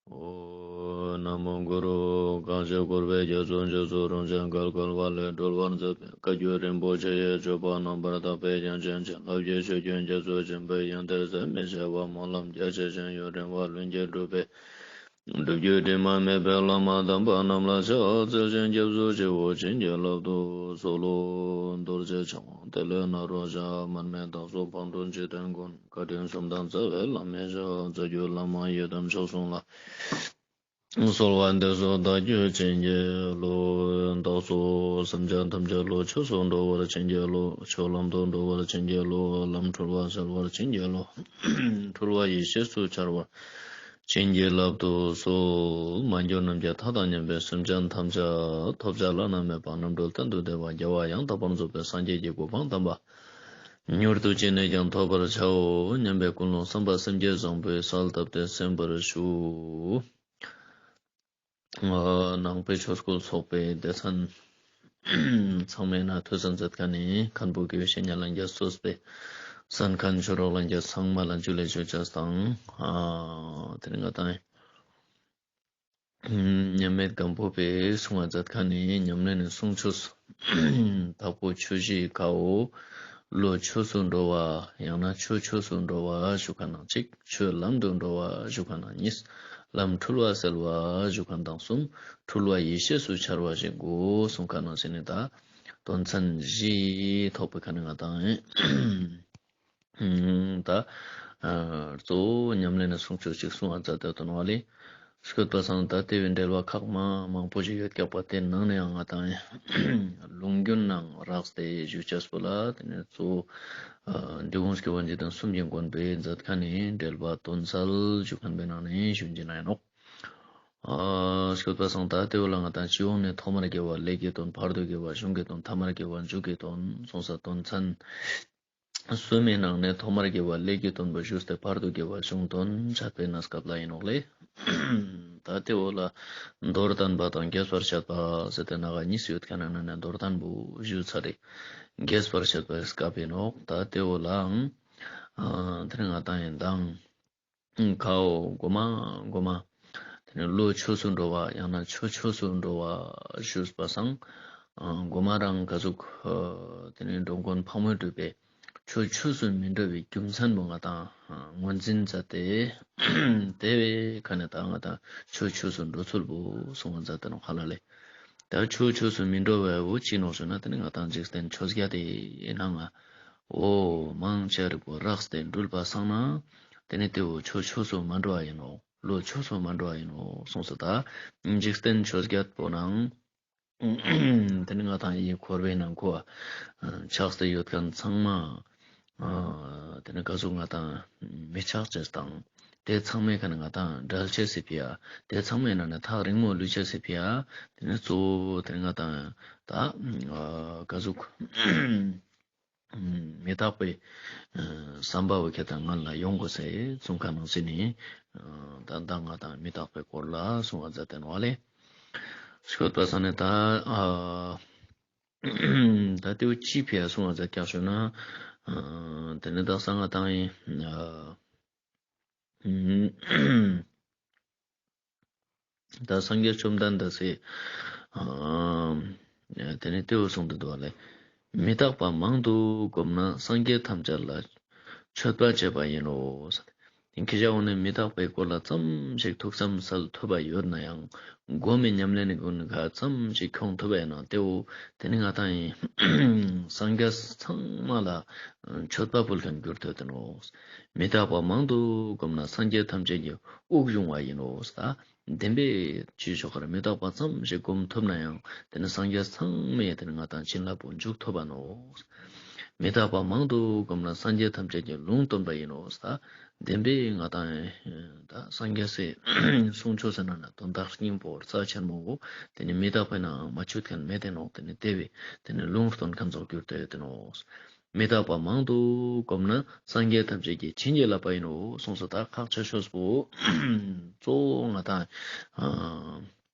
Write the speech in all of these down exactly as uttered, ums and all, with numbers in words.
ཨོཾ་ན་མོ་གུ་རུ། གང་ཞིག་འཁོར་བའི་རྒྱ་མཚོ་འཇིགས་སུ་རུང་ཞིང་བརྒལ་དཀའ་བ་ལས་སྒྲོལ་བར་མཛད་པའི་བཀའ་བརྒྱུད་རིན་པོ་ཆེ་ཡི་སྤྱོད་པ་རྣམ་པར་དག་པའི་རྒྱན་ཅན་བྱིན་རླབས་ཀྱི་ཆུ་རྒྱུན་རྒྱ་མཚོ་ཆེན་པོའི་ཡང་གཏེར་ཟད་མི་ཤེས་པ་སྨོན་ལམ་རྒྱ་ཆེ་ཞིང་ཡུན་རིང་བ་ལྷུན་གྱིས་གྲུབ་པའི་སྒྲུབ་བརྒྱུད་དྲི་མ་མེད་པའི་བླ་མ་དམ་པ་རྣམས་ལ་ཕྱག་འཚལ་ཞིང་སྐྱབས་སུ་མཆིའོ། བྱིན་གྱིས་བརླབ་ཏུ་གསོལ་ལོ། རྡོ་རྗེ་འཆང་དེ་ལས་ནཱ་རོ་ཞབས། མར་མི་དྭགས་པོ་ཕག་གྲུ་འཇིག་རྟེན་མགོན། བཀའ་དྲིན་གསུམ་ལྡན་རྩ་བའི་བླ་མའི་ཞབས། རྩ་བརྒྱུད་བླ་མ་ཡི་དམ་མཆོག་གསུམ་ལ། གསོལ་བ་འདེབས་སོ་བདག་རྒྱུད་བྱིན་གྱིས་རློབས། བདག་སོགས་སེམས་ཅན་ཐམས་ཅད་བློ་ཆོས་སུ་འགྲོ་བར་བྱིན་གྱིས་རློབས། ཆོས་ལམ་དུ་འགྲོ་བར་བྱིན་གྱིས་རློབས། ལམ་འཁྲུལ་བ་སེལ་བར་བྱིན་གྱིས་རློབས། འཁྲུལ་བ་ཡེ་ཤེས་སུ་འཆར་བར་བྱིན་གྱིས་བརླབ་ཏུ་གསོལ། མ་གྱུར་ནམ་མཁའི་མཐའ་དང་མཉམ་པའི་སེམས་ཅན་ཐམས་ཅད་ཐོབ་བྱ་བླ་ན་མེད་པ་རྣམ་གྲོལ་གཏན་དུ་བདེ་བ་རྒྱལ་བ་ཡང་དག་པར་རྫོགས་པའི་སངས་རྒྱས་ཀྱི་གོ་འཕང་དམ་པ་མྱུར་དུ་ཅི་ནས་ཀྱང་ཐོབ་པར་བྱའོ་སྙམ་པའི་ཀུན་སློང་བསམ་པ་སེམས་བསྐྱེད་བཟང་པོས་གསལ་བཏབ་སྟེ་གསན་པར་ཞུ། ཨ་ནང་པའི་ཆོས་སྐུལ་ཚོགས་པའི་སྡེ་ཚན་ཚང་མའི་ནང་ཐོས་བསམ་མཛད་མཁན་ནི་མཁན་པོ་དགེ་བའི་བཤེས་གཉེན་ལྷན་རྒྱས་གཙོས་པའི་གསན་མཁན་ཆོས་གྲོགས་ལྷན་རྒྱས་ཚང་མ་ལ་ཇུ་ལེ་ཞུ་ཅེས་དང་། ཨ་དེ་རིང་ང་དང་མཉམ་མེད་སྒམ་པོ་པའི་གསུང་བ་མཛད་མཁན་ནི་ཉམས་ལེན་ནི་གསུང་ཆོས་དྭགས་པོ་ཆོས་བཞི་ཀ་བོ། བློ་ཆོས་སུ་འགྲོ་བ་ཡང་ན་ཆོས་ཆོས་སུ་འགྲོ་བ་ཞུ་མཁན་ནང་གཅིག་ཆོས་ལམ་དུ་འགྲོ་བ་ཞུ་མཁན་ནང་གཉིས། ལམ་འཁྲུལ་བ་སེལ་བ་ཞུ་མཁན་དང་གསུམ། འཁྲུལ་བ་ཡེ་ཤེས་སུ་འཆར་བ་ཞིག་དགོས་གསུང་མཁན་ནང་ཟེར་ནི་ད། དོན་ཚན་བཞི་ཐོག་པའི་ཁ་ནས་ང་དང་ད་གཙོ་བོ་ཉམས་ལེན་ནི་གསུང་ཆོས་ཅིག་གསུང་བ་མཛད་དེ་དོན་བ་ལས། སྐྱོད་པ་སང་ད་དེ་བའི་འགྲེལ་བ་ཁག་མ་མང་པོ་ཞིག་ཡོད་ཀྱག་པ་དེ་ནང་ནས་ཡང་ང་དང་ལུང་རྒྱུན་ནང་རགས་ཏེ་ཞུ་ཅེས་པོ་ལ་དེ་ནས་གཙོ་བོ་འབྲི་གུང་སྐྱོབ་པ་འཇིག་རྟེན་གསུམ་གྱི་མགོན་པོས་མཛད་མཁན་ནི་འགྲེལ་པ་དོན་གསལ་ཞུ་མཁན་པའི་ནང་ནས་ཞུ་ཅེས་ནང་ཡིན་ནོག་ཨ་སྐྱོད་པ་སང་ད་དེ་བོ་ལ་ང་དང་སྤྱི་ཡོངས་ནས་ཐོག་མར་དགེ་བ་ཀླད་ཀྱི་དོན། བར་དུ་དགེ་བ་གཞུང་གི་དོན། ཐ་མར་དགེ་བ་མཇུག་གི་དོན་གསུངས་ས་དོན་ཚན་གསུམ་མའི་ནང་ནས་ཐོག་མར་དགེ་བ་ཀླད་ཀྱི་དོན་པོ་ཞུས་ཏེ་བར་དུ་དགེ་བ་གཞུང་དོན་འཆད་པའི་གནས་སྐབས་ལ་ཡིན་ནོག་ལེ། ད་དེ་བོ་ལ་མདོར་བསྟན་པ་དང་རྒྱས་པར་བཤད་པ་ཟེར་ཏེ་ནང་གཉིས་ཡོད་མཁན་ནང་ནས་མདོར་བསྟན་པོ་ཞུས་ཚར་རེ། རྒྱས་པར་བཤད་པའི་སྐབས་ཡིན་ནོག་ད་དེ་བོ་ལའང་ཨ་དེ་རིང་ང་དང་ཡིན་དང་། ཁའོ་གོ་མ་གོ་མ། དེ་ནས་བློ་ཆོས་སུ་འགྲོ་བ་ཡང་ན་ཆོས་ཆོས་སུ་འགྲོ་བ་ཞུས་པ་སང་། ཨ་གོ་མ་རང་ག་ཟུག་དེ་ནས་འགྲོ་མགོན་ཕག་མོས་གྲུབ་པའི་ཆོས་ཆོས་སུ་མི་འགྲོ་བའི་རྒྱུ་མཚན་པོ་ང་དང་ངོས་འཛིན་མཛད་དེ། དེ་བའི་ཁ་ནས་ད་ང་དང་ཆོས་ཆོས་སུ་འགྲོ་ཚུལ་པོ་གསུང་བ་མཛད་དེ་ནོག་ཧ་ལ་ལེ། ད་ཆོས་ཆོས་སུ་མི་འགྲོ་བའི་འོ་ཅི་ནོག་ཞུ་ན་དེ་ནི་ང་དང་འཇིག་རྟེན་ཆོས་བརྒྱད་དེ་ནང་ང་འོ་མང་ཆེ་རིག་པོ་རགས་ཏེ་འགྲུལ་པ་སང་ན་དེ་ནི་དེ་བོ་ཆོས་ཆོས་སུ་མ་འགྲོ་བ་ཡིན་ནོག་བློ་ཆོས་སུ་མ་འགྲོ་བ་ཡིན་ནོག་གསུངས་སོ། ད་འཇིག་རྟེན་ཆོས་བརྒྱད་པོ་ནང་དེ་ནི་ང་དང་ཡི་འཁོར་བའི་ནང་ཁོ་ཆགས་ཏེ་ཡོད་མཁན་ཚང་མ། ཨ་དེ་ནི་ག་ཟུག་ང་དང་མི་ཆགས་ཅེས་དང་། དེ་ཚང་མའི་ཁ་ནས་ང་དང་བྲལ་ཅེས་སི་ཕི་ཡ། དེ་ཚང་མའི་ནང་ནས་ཐག་རིང་མོ་ལུས་ཅེས་སི་ཕི་ཡ། དེ་ནི་གཙོ་བོ་དེ་ནི་ང་དང་ད་ཨ་ག་ཟུག་མི་རྟག་པའི་ཨ་བསམ་པ་བོ་ཁྱེད་དང་ང་ལ་ཡོང་དགོས་སེ་གསུང་མཁན་ནང་ཟེར་ནི། ཨ་ད་ད་ང་དང་མི་རྟག་པའི་སྐོར་ལ་གསུང་བ་མཛད་དེ་ནོག་ལེ། སྐྱོད་པ་སང་ནས་ད་ཨ། ད་དེ་བོ་ཅི་ཕི་ཡ་གསུང་བ་མཛད་ཀྱག་ཞུ་ན། ཨ་དེ་ནི་ད་གསང་སྔགས་དང་ཡིན། ཨ་ད་སངས་རྒྱས་བཅོམ་ལྡན་འདས་སི་ཨ་དེ་ནི་དེ་བོ་གསུངས་ཏེ་འདུག་བ་ལེ། མི་རྟག་པ་མང་དུ་བསྒོམས་ན་སངས་རྒྱས་ཐམས་ཅད་ལ་མཆོད་པ་བྱས་པ་ཡིན་ནོ། ཁྱེད་ཅག་འོ་ནི་མི་རྟག་པའི་སྐོར་ལ་ཙམ་ཞིག་ཐུགས་བསམ་གསལ་ཐུབ་པ་ཡོད་ན་ཡང་། སྒོམ་མེད་ཉམས་ལེན་ནི་ཀུན་ག་ཙམ་ཞིག་ཁྱོང་ཐུབ་པ་ཡིན་ན་དེ་བོ་དེ་ནི་ང་དང་ཡིན་སངས་རྒྱས་ཚང་མ་ལ་མཆོད་པ་ཕུལ་མཁན་གྱུར་ཏེ་ཡོད་དེ་ནོ། མི་རྟག་པ་མང་དུ་བསྒོམས་ན་སངས་རྒྱས་ཐམས་ཅད་ཀྱི་དབུགས་དབྱུང་བ་ཡིན་ནོ། ད་བདེན་པའི་ཅི་ཞོག་གར་མི་རྟག་པ་ཙམ་ཞིག་སྒོམ་ཐུབ་ན་ཡང་དེ་ནི་སངས་རྒྱས་ཚང་མས་དེ་ནི་ང་དང་བྱིན་རླབས་པོ་འཇུག་ཐུབ་པ་ནོ། མི་རྟག་པ་མང་དུ་བསྒོམས་ན་སངས་རྒྱས་ཐམས་ཅད་ཀྱི་ལུང་སྟོན་པ་ཡིན་ནོ། ད་བདེན་པའི་ང་དང་ད་སངས་རྒྱས་སི་གསུང་ཆོས་སི་ནང་ན་དོན་དག་སྙིང་པོ་རྩ་ཆེན་མོ་བོ་དེ་ནི་མི་རྟག་པའི་ནང་མ་ཆུད་མཁན་མེད་དེ་ནོ། དེ་ནི་དེ་བས་དེ་ནི་ལུང་སྟོན་མཁན་ཚོགས་གྱུར་ཏེ་ཡོད་དེ་ནོ། མི་རྟག་པ་མང་དུ་བསྒོམས་ན་སངས་རྒྱས་ཐམས་ཅད་ཀྱིས་བྱིན་གྱིས་བརླབས་པ་ཡིན་ནོ་གསུངས་སོ། ད་ཁག་ཆེ་ཤོས་པོ་གཙོ་བོ་ང་དང་ཨ་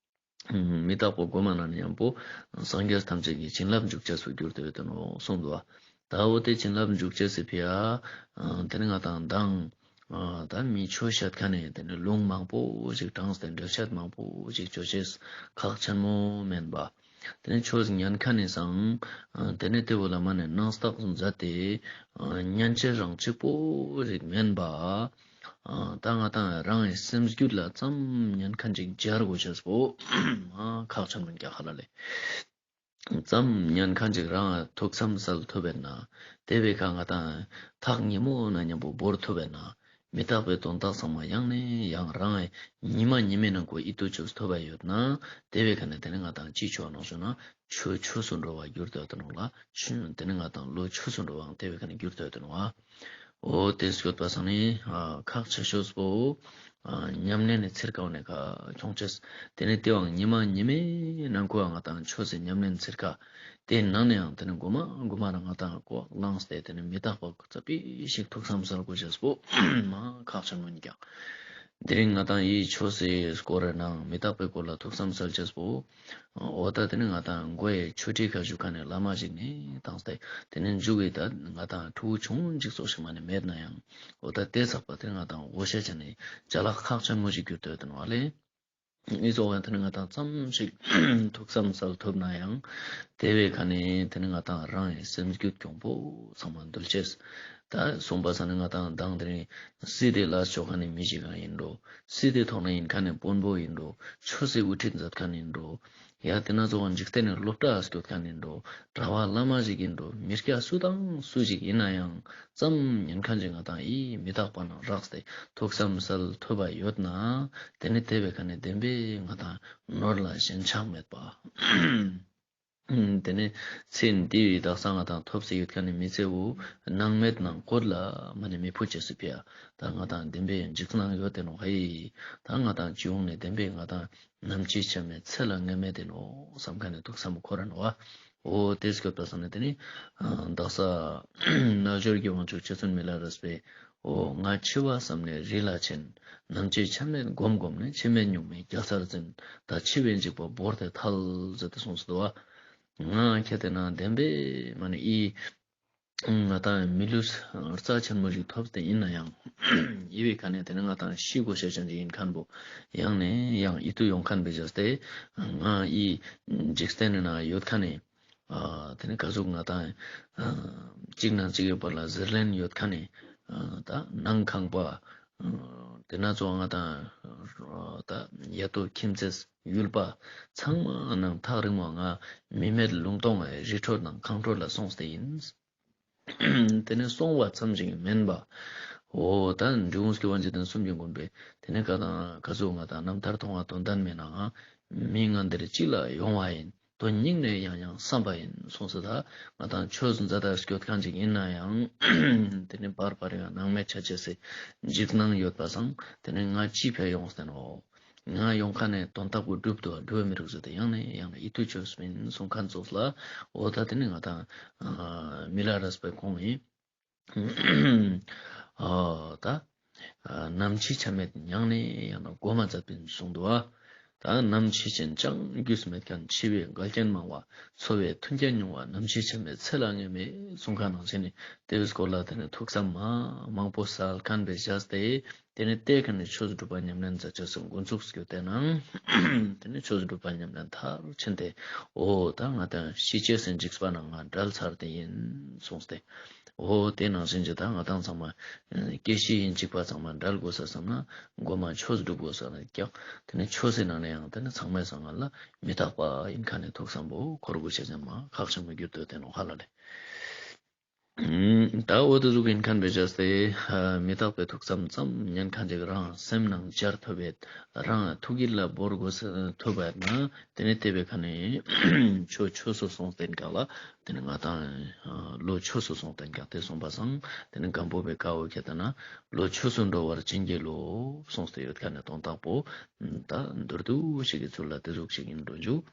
མི་རྟག་པ་སྒོམ་མ་ན་ནི་ཡང་པོ་སངས་རྒྱས་ཐམས་ཅད་ཀྱི་བྱིན་རླབས་འཇུག་ཅེས་སུ་གྱུར་ཏེ་ཡོད་དེ་ནོ་གསུངས་འདུག་བ། ད་འོ་དེ་བྱིན་རླབས་འཇུག་ཅེས་སི་ཕི་ཡ་དེ་ནི་ང་དང་མདང་ ཨ་ད་མི་ཆོས་བཤད་མཁན་ནི་དེ་ནི་ལུང་མང་པོ་ཞིག་དྲངས་ཏེ་འགྲེལ་བཤད་མང་པོ་ཞིག་ཅོ་ཅེས་ཁག་ཆེན་མོ་མེན་པ། དེ་ནི་ཆོས་ཉན་མཁན་ནི་སང་ཨ་དེ་ནི་དེ་བོ་ལ་མ་ནེ་སྣང་བཏགས་མཛད་དེ་ཨ་ཉན་ཅེས་རང་གཅིག་པོ་ཞིག་མེན་པ། ཨ་ད་ང་དང་རང་གི་སེམས་རྒྱུད་ལ་ཙམ་ཉན་མཁན་ཅིག་སྦྱར་དགོས་ཤེས་པོ་མ་ཁག་ཆེན་མོ་ཀྱག་ཧ་ལ་ལེ། ཙམ་ཉན་མཁན་ཅིག་རང་ཐུགས་བསམ་སལ་ཐུབ་པས་ན། དེ་བས་ཁ་ང་དང་ཐག་ཉེ་མོ་ན་མཉམ་པོ་བོར་ཐུབ་པས་ན། མི་རྟག་པའི་དོན་དག་ཚང་མ་ཡང་ནས་ཡང་རང་ཉི་མ་ཉི་མའི་ནང་ཁོ་ཨིད་ཏུ་ཆུགས་ཐུབ་པ་ཡོད་ན། དེ་བས་ཁ་ནས་དེ་ནི་ང་དང་ཅི་ཆོ་ནོག་ཞུ་ན། ཆོས་ཆོས་སུ་འགྲོ་བ་འགྱུར་ཏེ་ཡོད་ནོག་ལ། ཆོས་དེ་ནི་ང་དང་བློ་ཆོས་སུ་འགྲོ་བའང་དེ་བས་ཁ་ནས་འགྱུར་ཏེ་ཡོད་ནོག་འོ་དེ་སྐྱོད་པ་སང་ནི་ཨ་ཁག་ཆེ་ཤོས་པོ་ཨ་ཉམས་ལེན་ནི་ཚིར་ཀ་བོ་ནས་ཁ་ཁྱོང་ཅེས། དེ་ནི་དེ་བའང་ཉི་མ་ཉི་མའི་ནང་ཁོ་ང་དང་ཆོས་སི་ཉམས་ལེན་ཚིར་ཀ་དེ་ནང་ནས་ཡང་དེ་ནི་གོ་མ་གོ་མ་རང་ང་དང་ཀོ་བླངས་ཏེ་དེ་ནི་མི་རྟག་པ་ཙ་པིག་ཞིག་ཐུགས་བསམ་སལ་དགོས་ཤེས་པོ་མ་ཁག་ཆེན་མོ་ཡིན་ཀྱང་། དེ་རིང་ང་དང་ཡི་ཆོས་སི་སྐོར་རེ་ནང་མི་རྟག་པའི་སྐོར་ལ་ཐུགས་བསམ་སལ་ཅེས་པོ། འོ་ད་དེ་ནི་ང་དང་མགོ་ཡི་ཆོས་ཁྲིད་ཁ་ཞུགས་མཁན་ནི་བླ་མ་ཞིག་ནས་བཏང་སྟེ་དེ་ནི་མཇུག་གི་ད་ང་དང་ཕྲུ་གུ་ཆུང་ཅིག་ཙོགས་ཤིག་མ་ནི་མེད་ན་ཡང་འོ་ད་དེ་ཚགས་པ་དེ་ནི་ང་དང་དགོས་ཤེས་ཅན་ནི་ཅ་ལག་ཁག་ཆེན་མོ་ཞིག་གྱུར་ཏེ་ཡོད་ནོག་ལེ། ཨི་ཙོགས་ཡང་དེ་ནི་ང་དང་ཙམ་ཞིག་ཐུགས་བསམ་སལ་ཐུབ་ན་ཡང་དེ་བས་ཁ་ནས་དེ་ནི་ང་དང་རང་ཡི་སེམས་རྒྱུད་གྱོང་པོ་ཚང་མ་འདུལ་ཅེས། ད་གསུངས་པ་སང་ནི་ང་དང་མདང་དེ་རིང་སྲིད་དེ་ལ་ཕྱོགས་མཁན་ནི་མི་ཞིག་ཡིན་འགྲོ། སྲིད་དེ་ཐོག་ན་ཡིན་མཁན་ནི་དཔོན་པོ་ཡིན་འགྲོ། ཆོས་སི་དབུ་ཁྲིད་མཛད་མཁན་ཡིན་འགྲོ། ཡ་དེ་ན་ཙོགས་འཇིག་རྟེན་ནི་སློབ་གྲྭ་སྐྱོད་མཁན་ཡིན་འགྲོ། གྲྭ་པ་བླ་མ་ཞིག་ཡིན་འགྲོ། མི་སྐྱ་སུ་དང་སུ་ཞིག་ཡིན་ན་ཡང་ཙམ་ཉན་མཁན་ཞིག་ང་དང་ཡི་མི་རྟག་པ་ནང་རགས་ཏེ་ཐུགས་བསམ་སལ་ཐུབ་པ་ཡོད་ན། དེ་ནི་དེ་བས་ཁ་ནས་བདེན་པའི་ང་དང་ནོར་ལ་ཞེན་ཆགས་མེད་པ། དེ་ནས་ཚེ་འདི་བའི་དག་ས་ང་དང་ཐོབ་སྟེ་ཡོད་མཁན་ནི་མི་ཚེ་བོ་སྣང་མེད་ནང་འཁོར་ལ་མ་ནི་མི་ཕུད་ཅེས་སུ་ཕི་ཡ། ད་ང་དང་བདེན་པའི་འཇིགས་སྣང་ཡོད་དེ་ནོག་ཧེ། ད་ང་དང་སྤྱི་ཡོངས་ནས་བདེན་པའི་ང་དང་ནམ་འཆི་ཆ་མེད་ཚེ་ལ་ངེས་མེད་དེ་ནོག་བསམ་མཁན་ནི་ཐུགས་བསམ་འཁོར་ར་ནོག་བ། འོ་དེ་སྐྱོད་པ་སང་ནི་དེ་ནི་དག་ས་རྣལ་འབྱོར་གྱི་དབང་ཕྱུག་རྗེ་བཙུན་མི་ལ་རས་པས། འོ་ང་འཆི་བ་བསམས་ནས་རི་ལ་ཕྱིན། ནམ་འཆི་ཆ་མེད་བསྒོམ་བསྒོམས་ནས། འཆི་མེད་གཉུག་མའི་རྒྱལ་སར་འཛིན། ད་འཆི་བའི་འཇིགས་པ་བོར་ཏེ་ཐལ་ཟེར་ཏེ་གསུངས་སོ་དོ་བ། ང་ཁྱེད་དེ་ན་བདེན་པའི་མ་ནི་ཨི་ང་དང་མི་ལུས་རྩ་ཆེན་མོ་ཞིག་ཐོབ་སྟེ་ཡིན་ན་ཡང་ཨི་བའི་ཁ་ནས་དེ་ནི་ང་དང་ཤི་དགོས་ཤེས་ཅན་ཅིག་ཡིན་མཁན་པོ་ཡང་ནས་ཡང་ཨིད་ཏུ་ཡོང་མཁན་པའི་བྱས་ཏེ་ང་ཨི་འཇིག་རྟེན་ནི་ན་ཡོད་མཁན་ནི། ཨ་དེ་ནི་ག་ཟུག་ང་དང་ཨ་གཅིག་ནང་གཅིག་གི་བར་ལ་ཟེར་ལེན་ཡོད་མཁན་ནི། ཨ་ད་ནང་ཁང་པ་ཨ་དེ་ན་ཙོགས་ང་དང་ཨ་ད་ཡ་དོ་ཁྱིམ་མཚེས་ཡུལ་པ་ཚང་མ་ནང་ཐག་རིང་བ་ང་མི་མེད་ལུང་སྟོང་རི་ཁྲོད་ནང་ཁང་ཁྲོད་ལ་སོང་སྟེ་ཡིན། དེ་ནི་སོང་བ་ཙམ་ཞིག་མིན་པ། འོ་ད་འབྲི་གུང་སྐྱོབ་པ་འཇིག་རྟེན་གསུམ་གྱི་མགོན་པོས་དེ་ནི་ག་དང་ག་ཟུག་ང་དང་རྣམ་ཐར་མཐོང་བ་དོན་དམ་མེད་ནའང་མི་ང་འདིར་གཅིག་ལ་ཡོང་བ་ཡིན། དོན་སྙིང་ནས་ཡང་ཡང་བསམ་པ་ཡིན་གསུངས་སོ། ད་ང་དང་ཆོས་མཛད་དང་སྐྱོད་མཁན་ཅིག་ཡིན་ན་ཡང་དེ་ནི་བར་བར་ཡང་སྣང་མེད་ཆ་ཅེས་སི་འཇིགས་སྣང་ཡོད་པ་སང་དེ་ནི་ང་ཅི་ཕི་ཡ་ཡོང་སྟེ་ནོག་ང་ཡོང་མཁན་ནི་དོན་དག་པོ་འགྲུབ་འདུག་འགྲུབ་མི་རུག་ཟེར་ཏེ་ཡང་ནས་ཡང་ནས་ཨིད་ཏུ་ཆོས་མིན་གསུང་མཁན་ཙོགས་ལ། འོ་ད་དེ་ནི་ང་དང་ཨ་མི་ལ་རས་པའི་ཁོང་ཡིན། ཨ་ད་ཨ་ནམ་འཆི་ཆ་མེད་མྱང་ནས་ཡང་ན་མགོ་མ་མཛད་པིན་གསུངས་འདུག་བ། ད་ནམ་འཆི་ཅན་ཅང་རྒྱུས་མེད་མཁན། འཆི་བའི་འགལ་རྐྱེན་མང་བ། འཚོ་བའི་མཐུན་རྐྱེན་ཉུང་བ། ནམ་འཆི་ཆ་མེད་ཚེ་ལ་ངེས་མེད་གསུང་མཁན་ནང་བཞིན་ནི་དེ་བའི་སྐོར་ལ་དེ་ནི་ཐུགས་བསམ་མ་མང་པོ་སལ་མཁན་པའི་བྱས་ཏེ། དེ་ནི་དེ་ཁ་ནས་ཆོས་སྒྲུབ་པ་ཉམས་ལེན་མཛད་ཅེས་སི་འགོ་འཛུགས་སྐྱོད་དེ་ནང་དེ་ནི་ཆོས་སྒྲུབ་པ་ཉམས་ལེན་མཐར་ཕྱིན་ཏེ། འོ་ད་ང་དང་ཤི་ཅེས་སི་འཇིགས་པ་ནང་ང་བྲལ་ཚར་ཏེ་ཡིན་གསུངས་ཏེ། འོ་དེ་ནང་བཞིན་གྱི་ད་ང་དང་ཚང་མ་སྐྱེ་ཤི་ཡིན་འཇིགས་པ་ཚང་མ་བྲལ་དགོས་ས་བསམ་ན་མགོ་མ་ཆོས་སྒྲུབ་དགོས་ས་ནི་ཀྱང་དེ་ནི་ཆོས་སི་ནང་ནས་ཡང་དེ་ནི་ཚང་མའི་སང་ང་ལ་མི་རྟག་པ་ཡིན་མཁན་ནི་ཐུགས་བསམ་པོ་འཁོར་དགོས་ཤེས་ཅན་མ་ཁག་ཆེན་མོ་གྱུར་ཏེ་དེ་ནོག་ཧ་ལ་ལེ། ད་འོ་དེ་ཟུག་ཡིན་མཁན་པའི་བྱས་ཏེ་མི་རྟག་པའི་ཐུགས་བསམ་ཙམ་ཉན་མཁན་ཅིག་རང་སེམས་ནང་སྦྱར་ཐུབ་པའི་རང་ཐུགས་ཡིད་ལ་བོར་དགོས་ཐུབ་པ་ཡིན་ན་དེ་ནི་དེ་བའི་ཁ་ནས་ཆོས་ཆོས་སུ་སོང་སྟེ་ཡིན་ཀྱང་ལ་དེ་ནི་ང་དང་བློ་ཆོས་སུ་སོང་སྟེ་ཡིན་ཀྱང་དེ་སོང་པ་སང་དེ་ནི་སྒམ་པོ་པའི་བཀའ་འོ་ཁྱེད་ལྟ་ན་བློ་ཆོས་སུ་འགྲོ་བར་བྱིན་གྱིས་རློབས་གསུངས་ཏེ་ཡོད་མཁན་ནི་དོན་དག་པོ་ད་མདོར་བསྡུས་ཤིག་གི་ཚུལ་ལ་དེ་ཟུག་ཞིག་ཡིན་འགྲོ་འཇུག་